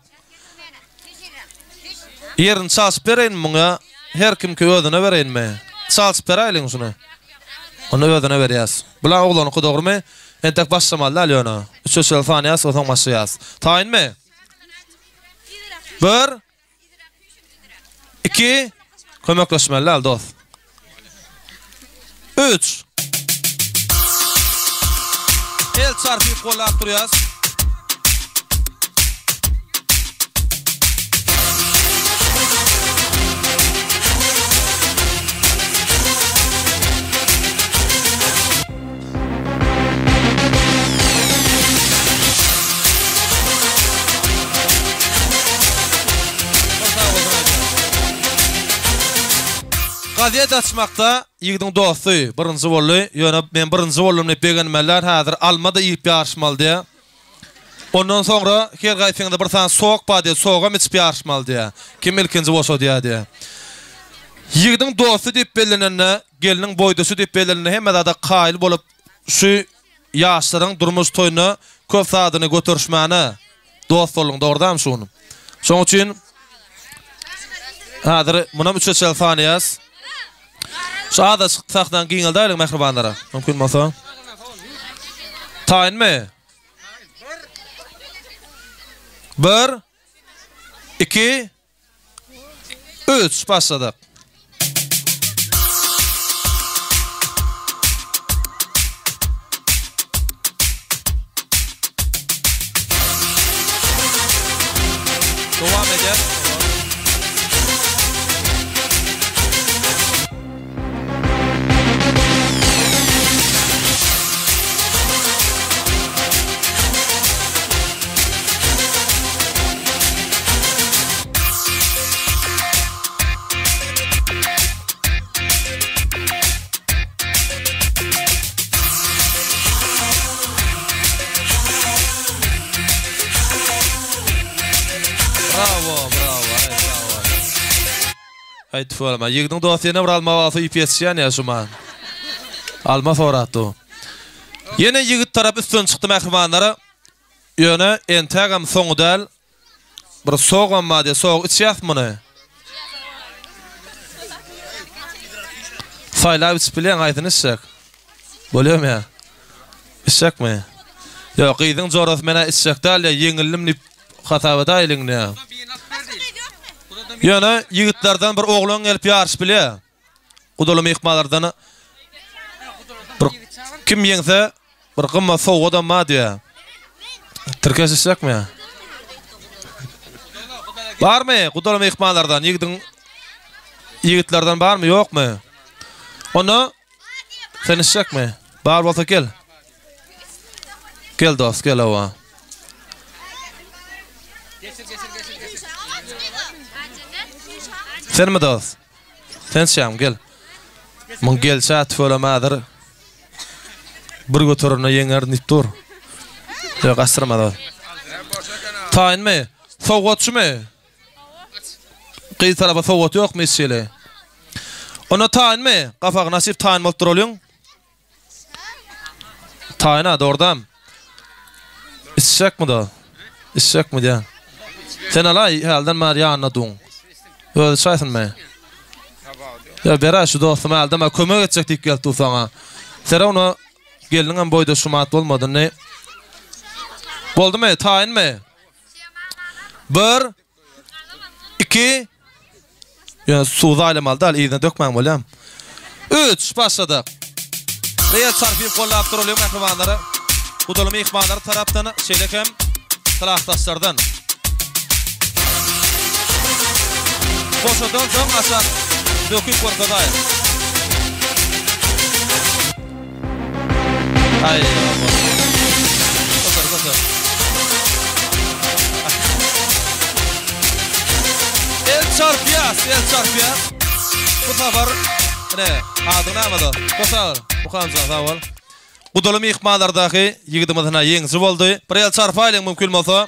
Ýerini çalşyp bereýinmi muňa? Her kimki özüne bereýinmi? Çalşyp beräýeliň şuny. Onda özüne berýäs. Bular oglanyňky dogrymy? Entek başlamaly däl ýöne. Üçe çenli sanaýas onsoň başlaýas. Taýynmy? Bir. 2 Kömekleşmeli däl dost. 3 El çarpyp gollap durýas. Gazet açmakda ýigidiň dosty birinji boldy. Ýöne men birinji boldum diýip begenmeliler. Häzir alma-da iýip ýaryşmaly diýýär. Ondan soňra her gaýsyňyzda bir sany sok bar diýýär. Sogam içip ýaryşmaly diýýär. Kim ilkinji boşadýar diýýär. Ýigidiň dosty diýip bellenende, gelniň boýdaşy diýip bellenende hemme zada kaýyl bolup şu ýaşlaryň durmuş toýuna köp zadyny göterişmäne dost bolduň dogry dämi şu gün? Şoň üçin häzir munam üçe çenli sanaýas. Şu azajyk sahnany giňeldäýeliň mähribanlara. Mümkin bolsa. Taýynmy? Bir, iki, Üç, başladyk. Dowam edýär. Aý tüweleme. Ýigidiň dosty ýene bir alma bolsa iýip ýetişýän ýa şuman. Alma sorap dur. Ýene ýigit tarap üstün çykdy mähribanlara. Ýöne entägem soňy däl. Bir sogam bar diýýär. Sog içýäs muny. Saýlap içip bilýäň haýsyny içjek. Bolýamy ýa? Içjekmi? Ýok, gyzyň jorasy men-ä içjek däl ýa ýeňildim diýip hasap edäýeliň diýýär. Ýöne ýigitlerden bir oglan gelip ýaryşyp bilýär. Gudaly myhmanlardan bir kim ýeňse bir gymmat sowgadam bar diýýär. Tirkeş içjekmi? Barmy gudaly myhmanlardan ýigidiň ýigitlerden barmy ýokmy? Onda sen içjekmi? Bar bolsa gel. Gel dost gel owa. Senmi dost? Sen içýäňmi gel. Muň gelşä tüweleme häzir bir göterende ýeňer diýip dur. Ýok gaçdyrma dost. Taýynmy? Sowgatçymy? Gyz tarapa sowgat ýokmy hiç hili? Onda taýynmy? Gapagyny açyp taýyn bolup duralyň. Taýyn-a, dogrudanam. Içjekmi dost? Içjekmi diýýän. Sen alaý, hälden bäri ýanynda duň. Özi içäýsinmi? Ýa beräý şu dostuma hälden bäri kömek etjek diýip gelip dur saňa. Sere ony gelniňem boýda şumat bolmady indi. Boldumy? Taýynmy? Bir, iki, Ýöne suw zaýlamaly däl, yzyna dökmäň bolýamy? Üç, başladyk. Real çarpyp gollap duralyň mähribanlara. Gudaly myhmanlar tarapdan, şeýle hem klasdaşlardan. Boşadan soň aşak döküp görkezaýyň. Aý, Göter, göter. El çarpýas, el çarpýas. Bu sapar ine, adyň näme dost? Köp sag bol. Mukamjan sag bol. Gudaly myhmanlardaky ýigidimiz ine ýeňiji boldy. Bir el çarpaýlyň mümkin bolsa.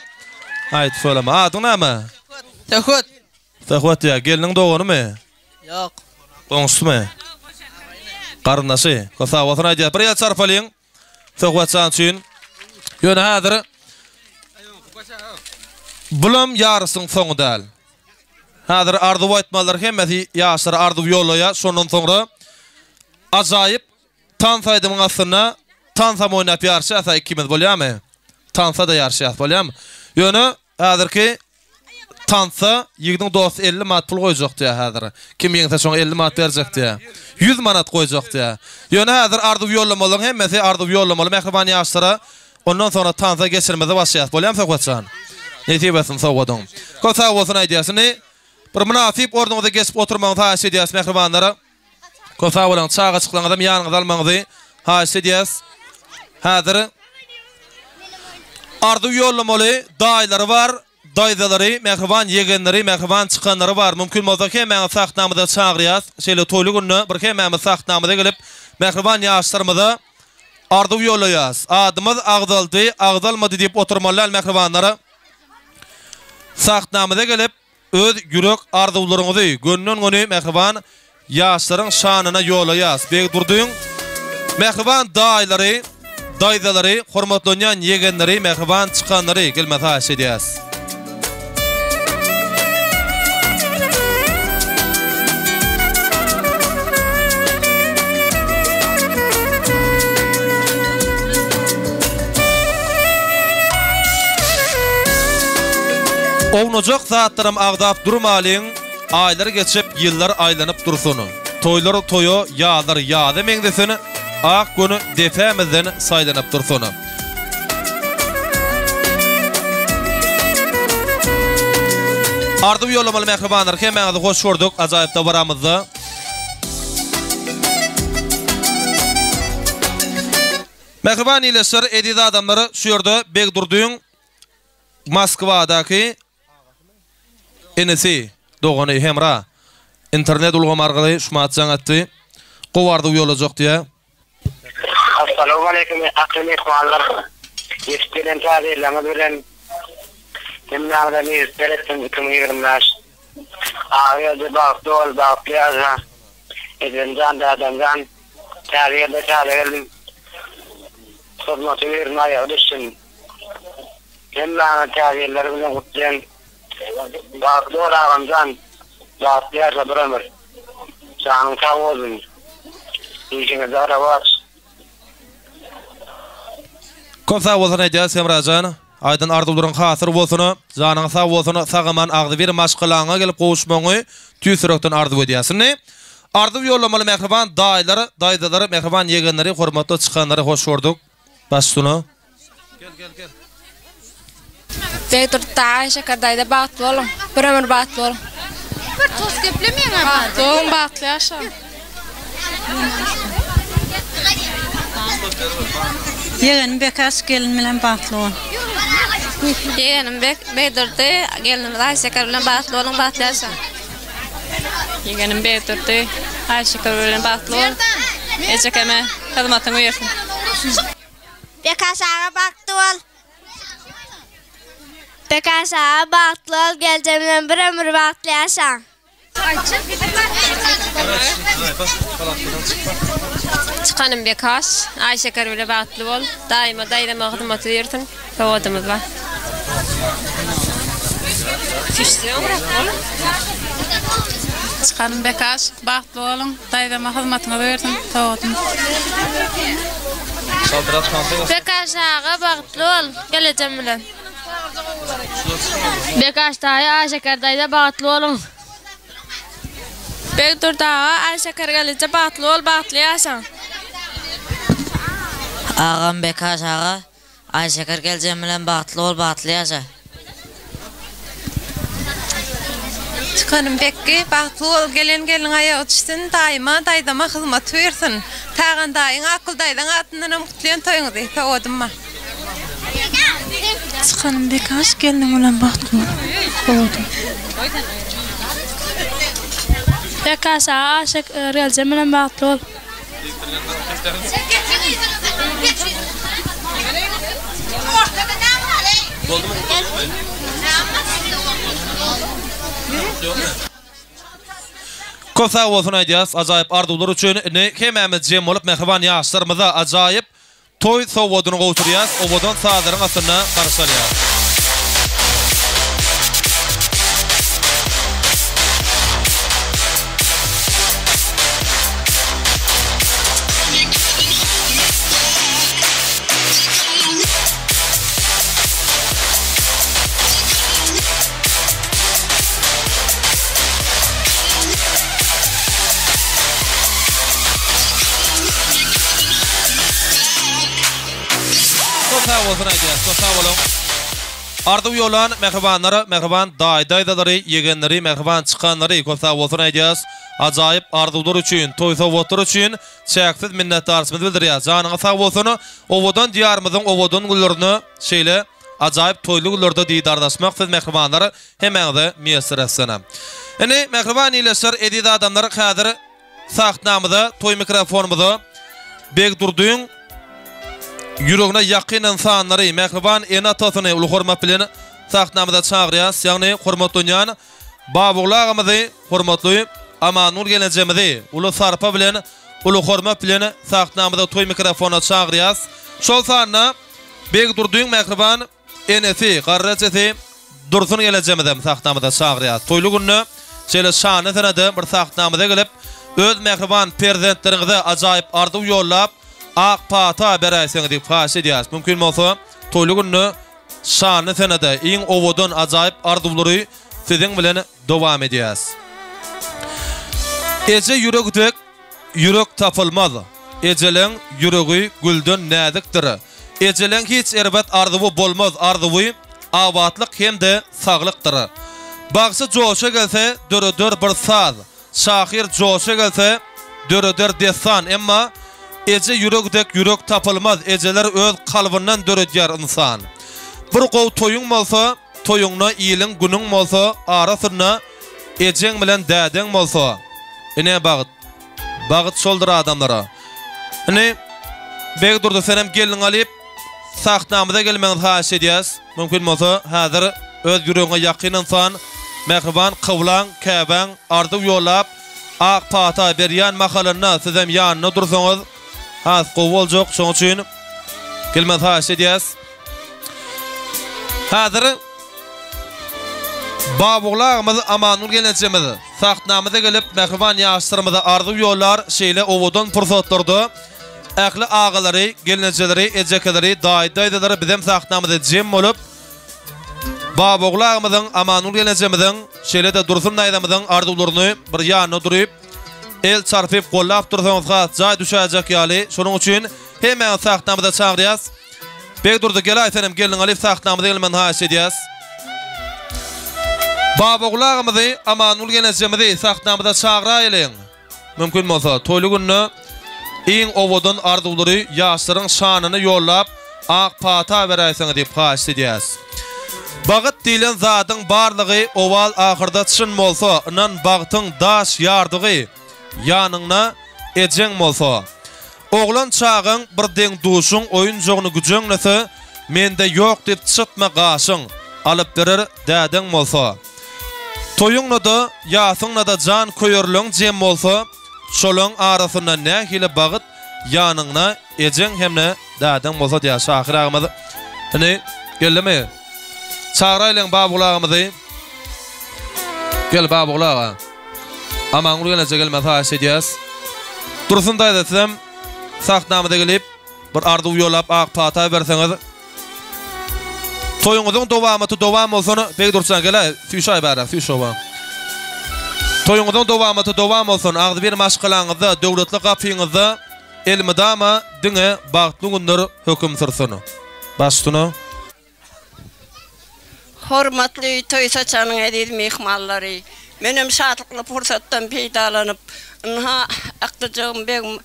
Aýt, söyleme. Adyň näme? Söhbet. Söhbet ýa, gelniň doganymy? Ýok. Goňşusymy? Garyndaşy. Köp sag bolsun aýdýar. Bir el çarpalyň. Söhbet jan üçin. Ýöne häzir bulam ýaryşyň soňy däl. Häzir arzuw aýtmalylar hemmesi ýaşlara arzuw ýollaýar. Şondan soňra ajaýyp tans aýdymyň astynda tansam oýnap ýaryşýas ikimiz bolýarmy? Tansa-da ýaryşýas bolýarmy? Ýöne Häzirki tansda ýigidiň dosty 50 manat pul goýjak diýýär häzir. Kim ýeňse şoňa 50 manat berjek diýýär. 100 manat goýjak diýýär. Ýöne häzir arzuw ýollamalyň hemmesi arzuw ýollamaly mähriban ýaşlara. Ondan soňra tansa geçirmeze başlaýas. Bolýamy Söhbet jan? Nesip etsin sowgadyň. Köp sag bolsun aýdýas. Indi bir mynasyp ornuňyza geçip oturmagyňyzy haýyş edýäs mähribanlara. Köp sag boluň. Çagajyklaryňyzam ýanyňyza almagyňyzy haýyş edýäs. Häzir arzuw ýollamaly daýylary bar, daýzalary, mähriban ýegenleri, mähriban çykanlary bar. Mümkin bolsa hemmäňizi sahnamyza çagyrýas. Şeýle toýly günde bir hemmämiz sahnamyza gelip, mähriban ýaşlarymyza arzuw ýollaýas. Adymyz agzaldy, agzalmady diýip oturmaly däl mähribanlar. Sahnamyza gelip, Öz ýürek arzuwlaryňyzy gönden-göni mähriban ýaşlaryň şanyna ýolaýas. Begdurdyň mähriban daýylary, daýzalary, hormatlanýan ýegenleri, mähriban çykanlary gelmesi haýyş edýäs. Ownujak zatlaram agzap durmalyň, Aýlar geçip, ýyllar aýlanyp dursun. Toýlar toýa, ýazlar ýaza meňzesin, Ak gün depämizden saýlanyp dursun. Arzuw ýollamaly mähribanlar hemmäňizi hoş gördük ajaýyp dabaramyzda. Mähriban ildeşler, eziz adamlar şu ýerde Begdurdyň Moskwadaky inisi, dogany Hemra internet ulgamy arkaly şumat jaň etdi. Gowy arzuw ýollajak diýýär. Assalamualeýkum ähli myhmanlar. Ýetip gelen täze ýyllaňyz bilen hemmäňize miýesser etsin 2025. Agageldi bagtly bol, bagtly ýaşa. Ejemjan, dädemjan, täze ýylda täze gelin hyzmaty birine aýagy düşsün. Hemmäňizi täze ýyllar bilen gutlaýan. Bagtly bol agamjan, bagtly ýaşa bir ömür. Janyň sag bolsun. Işiňizde rowaç. Köp sag bolsun aýdýas Hemrajan. Aýdan arzuwlaryň hasyl bolsun, janyň sag bolsun, sag-aman agzybir maşgalaňa gelip gowuşmagyňy tüýs ýürekden arzuw edýäs. Indi arzuw ýollamaly mähriban daýylar, daýzalar, mähriban ýegenleri, hormatly çykanlary hoş gördük. Baş üstüne. Gel gel gel. Begdurdy daýy, Şeker daýza bagtly boluň. Bir ömür bagtly boluň. Bir tost geplemeýäň a. Bagtly boluň, bagtly ýaşaň. Ýegenim Bekaş gelin bilen bagtly bol. Ýegenim Begdurdy, gelnimiz Aýşeker bilen bagtly boluň, bagtly ýaşaň. Ýegenim Begdurdy, Aýşeker bilen bagtly bol. Ejekeme hyzmatyň buýursyn. Bekaş aga bagtly bol. Bekaş aga bagtly bol, gelje bilen bir ömür bagtly ýaşaň. Çykanym Bekaş, Aýşeker bile bagtly bol. Daýyma daýzama hyzmaty buýursyn. Sowadymyz bar. Çykanym Bekaş, bagtly boluň. Daýzama hyzmatyňyz buýursyn. Sowadym. Bekaş aga bagtly bol, gelejem bilen. Bekaş daýy, Aýşeker daýza bagtly boluň. Begdurdy aga, Aýşeker gelneje bagtly bol, bagtly ýaşaň. Agam Bekaş aga, Aýşeker geljem bilen bagtly bol, bagtly ýaşa. Çykanym Bekgi, bagtly bol, gelen gelniň aýagy düşsün, daýyma, daýzama hyzmat buýursyn. Tagan daýyň, Akgül daýzaň adyndanam gutlaýan toýuňyzy, sowadym bar. Çykanym Bekaş gelniň bilen bagtly bol. Sowadym. Bekaş aga Aşek geljem bilen bagtly bol. Köp sag bolsun aýdýas ajaýyp arzuwlar üçin indi hemmämiz jem bolup mähriban ýaşlarymyza ajaýyp Toý sowgadyny gowşurýas, owadan sazlaryň astynda garşy alýas. Köp sag bolsun aýdýas, köp sag boluň. Arzuw ýollan mähribanlara, mähriban daýy-daýzalary, ýegenleri, mähriban çykanlary köp sag bolsun aýdýas. Ajaýyp arzuwlar üçin, toý sowgatlary üçin çäksiz minnetdarçymyzy bildirýäs. Janyňyz sag bolsun. Owadan Diýarymyzyň owadan güllerine şeýle ajaýyp toýly günlerde didarlaşmak siz mähribanlar hemmäňize miýesser etsin. Indi mähriban ildeşler, eziz adamlar häzir Sahnamyza, toý mikrofonymyza Begdurdyň ýüregine ýakyn ynsanlary, mähriban ene-atasyny uly hormat bilen sahnamyza çagyrýas. Ýagny hormatlanýan Babogly agamyzy, hormatly Amannur gelnejemizi uly sarpa bilen, uly hormat bilen sahnamyza toý mikrofonyna çagyrýas. Şol sanda Begdurdyň mähriban Enesi, garry ejesi Dursun gelejemizem sahnamyza çagyrýas. Toýly günde şeýle şanly senede bir sahnamyza gelip, öz mähriban perzentleriňize ajaýyp arzuw ýollap, ak pata beräýseňiz diýip haýyş edýäris. Mümkin bolsa, toýly günde şanly senede iň owadan ajaýyp arzuwlary siziň bilen dowam edýäs. Eje ýüregi dek ýürek tapylmaz. Ejeleň ýüregi gülden näzikdir. Ejeleň hiç erbet arzuwy bolmaz, arzuwy abatlyk hem-de saglykdyr. Bagşy joşa gelse döreder bir saz, şahyr joşa gelse döreder dessan, emma eje ýüregi dek ýürek tapylmaz, ejeler öz kalbyndan döredýär ynsan. Bir gowy toýuň bolsa, Toýuňda iliň günüň bolsa arasynda ejeň bilen dädeň bolsa ine bagt bagt şoldur adamlara indi Begdurdy senem gelniňi alyp sahnamyza gelmegiňizi haýyş edýäs mümkin bolsa häzir öz ýüregiňe ýakyn ynsan. Mähriban kyblaň, käbäň arzuw ýollap, ak pata berýän mahalynda sizem ýanynda dursaňyz has gowy boljak. Şonuň üçin gelmegi haýyş edýäs. Häzir Babogly agymyz Amangül gelnejemiz sahnamyza gelip mähriban ýaşlarymyza arzuw ýollar şeýle owadan pursatlarda ähli agalary, gelnejeleri, ejekeleri, daýy-daýzalary bizem sahnamyza jem bolup Babogly agymyzyň, Amangül gelnejemiziň, şeýle-de Dursun daýzamyzyň arzuwlaryny bir ýanyna duryp el çarpyp gollap dursaňyz has jaý düşäýjek ýaly şonuň üçin hemmäňizi sahnamyza çagyrýas. Begdurdy gelaý senem gelniň alyp sahnamyza gelmegini haýyş edýäs. Babogul agamyzy Amangül gelnejemizi sahnamyza çagyraýlyň. Mümkin bolsa toýly günde iň owadan arzuwlary ýaşlaryň şanyna ýollap ak pata beräýseňiz diýip haýyşt edýäs. Bagyt diýlen zadyň barlygy owal ahyrda çyn bolsa ynan bagtyň daş ýardygy ýanyňda ejeň bolsa. Oglan çagaň bir deň-duşuň oýunjagyny güjeňlese, mende ýok diýip çytma gaşyň, alyp berer dädeň bolsa. Toýuňda-da, ýasyňda-da jan köýerleň jem bolsa, şolaň arasynda nähili bagyt ýanyňda ejeň hem-de dädeň bolsa diýýär şahyr agamyz. Indi geldimi? Çagyraýlyň Babygul agamyzy. Gel Babygul aga. Amangül gelneje gelmegi haýyş edýäs. Dursun daýza sizem sahnamyza gelip bir arzuw ýollap ak pata berseňiz. Toýuňyzyň dowamaty dowam bolsun. Begdurjan geläý süýşäý bäräk süýş oba. Toýuňyzyň dowamaty dowam bolsun. Agzybir maşgalaňyzda, döwletli gapyňyzda elmydama diňe bagtly günler höküm sürsün. Baş üstüne. Hormatly toý saçagynyň eziz myhmanlary! Menem şatlykly pursatdan peýdalanyp, ynha, akdyjagym begim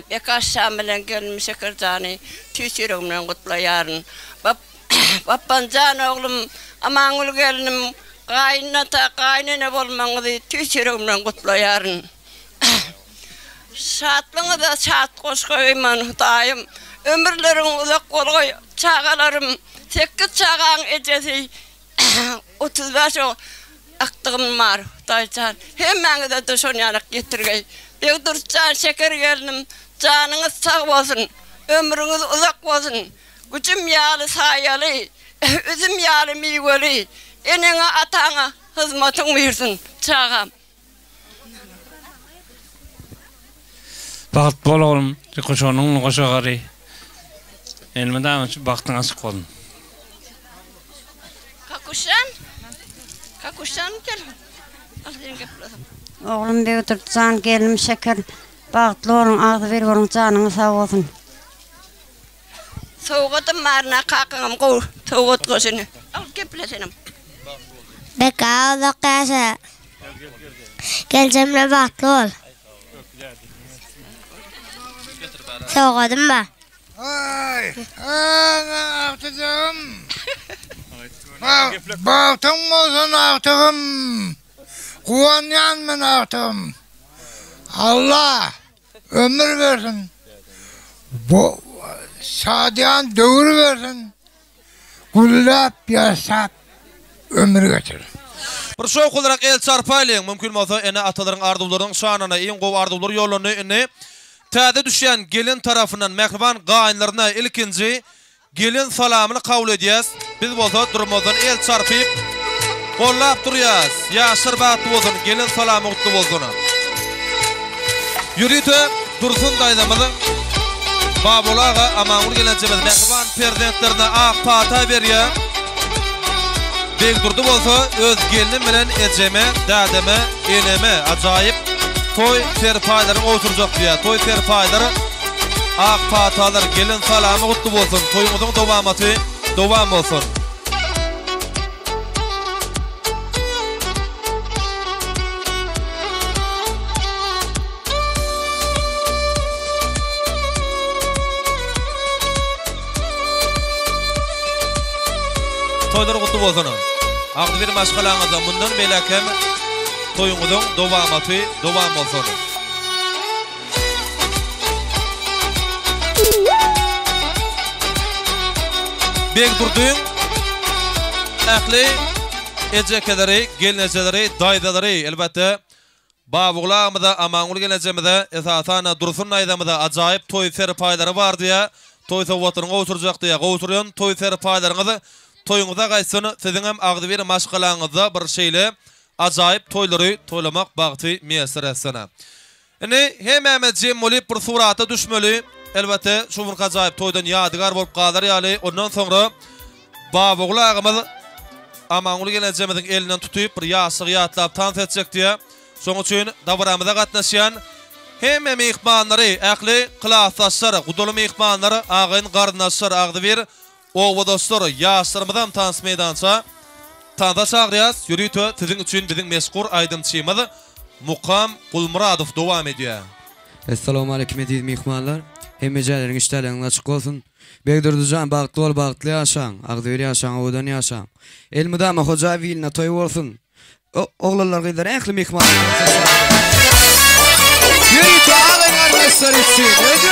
Bekaş şam bilen gelnim Şekerjany tüýs ýüregimden gutlaýaryn. Bapban jan oglum, Amangül gelnim, gaýynata, gaýynene bolmagyňyzy tüýs ýüregimden gutlaýaryn. Şatlygyňyza şat goşgaý man Hudaýym ömürleriň uzak bolgaý çagalarym sekiz çagaň ejesi 35 akdygym bar Hudaýjan hemmäňizede şon ýalyk ýetirgeý Begdurtjan şeker gelnim janyňyz sag bolsun ömrüňiz uzak bolsun güjüm ýaly saýaly üzüm ýaly miweli eneňe ataňa hyzmatyň buýursyn çagam. Bagt bol oglum, goşanyň goşagary. Elmydama şu bagtyň açyk bolsun. Kakuşjan. Kakuşjan gel. Al sen geplesin. Oglum Begdurdy jan, gelnim Şeker, bagtly boluň, agzybir boluň, janyňyz sag bolsun. Sowgadym baryna kakaňam gowy sowgat goşuny. Al geple senem. Beka uzak ýaşa. Geljemle bagtly bol. Sowgadym bar. Aý, ana agtyjagym. Bagtyň bolsun agtygym. Guwanýan men agtygym. Alla Ömür bersin. Bu şadyýan döwür bersin. Gülläp ýaşap ömür geçir. Bir şowhunlyrak el çarpaýlyň. Mümkin bolsa ene-atalaryň arzuwlarynyň şanyna iň gowy arzuwlar ýollandy. Indi täze düşýän gelin tarapyndan mähriban gaýynlaryna ilkinji Gelin salamyny kabul edýäs, biz bolsa durmazdan el çarpyp, gollap durýas. Ýaşlar bagtly bolsun, gelin salamy gutly bolsun. Ýörite Dursun daýzamyz Babol aga Amangül gelenjemiz mähriban perzentlerine ak pata berýär. Begdurdy bolsa öz gelnim bilen ejeme, dädeme, eneme ajaýyp toý serpaýlaryny gowşurjak diýýär. Toý serpaýlar Ak patalar, gelin salamy gutly bolsun, toýuňyzyň dowamaty dowam bolsun. Toýlar gutly bolsun. Agzybir maşgalaňyzda mundan beýläk hem toýuňyzyň dowamaty dowam bolsun. Begdurdyň ähli. ejekeleri, gelnejeleri, daýzalary, elbetde, Babagul agamyza, Amangül gelnejemize, esasan-da, Dursun daýzamyza ajaýyp toý serpaýlary bar diýýär. Toý sowgatlaryny gowşurjak diýýär. Gowşurýan toý serpaýlaryňyz toýuňyza gaýtsyn, siziňem agzybir maşgalaňyzda bir şeýle ajaýyp toýlary toýlamak bagty miýesser etsin. Indi hemmämiz jem bolyp bir surata düşmeli. Elbetde, şu günki ajaýyp toýdan ýadygär bolup galar ýaly. Ondan soňra Babagul agamyz Amangül gelnejemiziň elinden tutyp bir ýaşlygy ýatlap tans etjek diýýär. Şonuň üçin dabaramyza gatnaşýan hemme myhmanlary, ähli klasdaşlar, gudaly myhmanlar, agyn-garyndaşlar, agzybir Obadaşlar, ýaşlarymyzam tans meýdança tansa çagyrýas, ýörite siziň üçin biziň meşhur aýdymçymyz Mukam Gulmyradow dowam edýär. Essalawmaleýkim eziz myhmanlar. Hemmejäleriň işdäleriňiz açyk bolsun. Begdurdy jan bagtly bol bagtly ýaşaň, agzybir ýaşaň owadan ýaşaň. Elmydama Hojaýew iline toý bolsun. Oglanlar gyzlar ähli myhmanlar tansa çagyrýas. Ýörite agyn garyndaşlar üçin.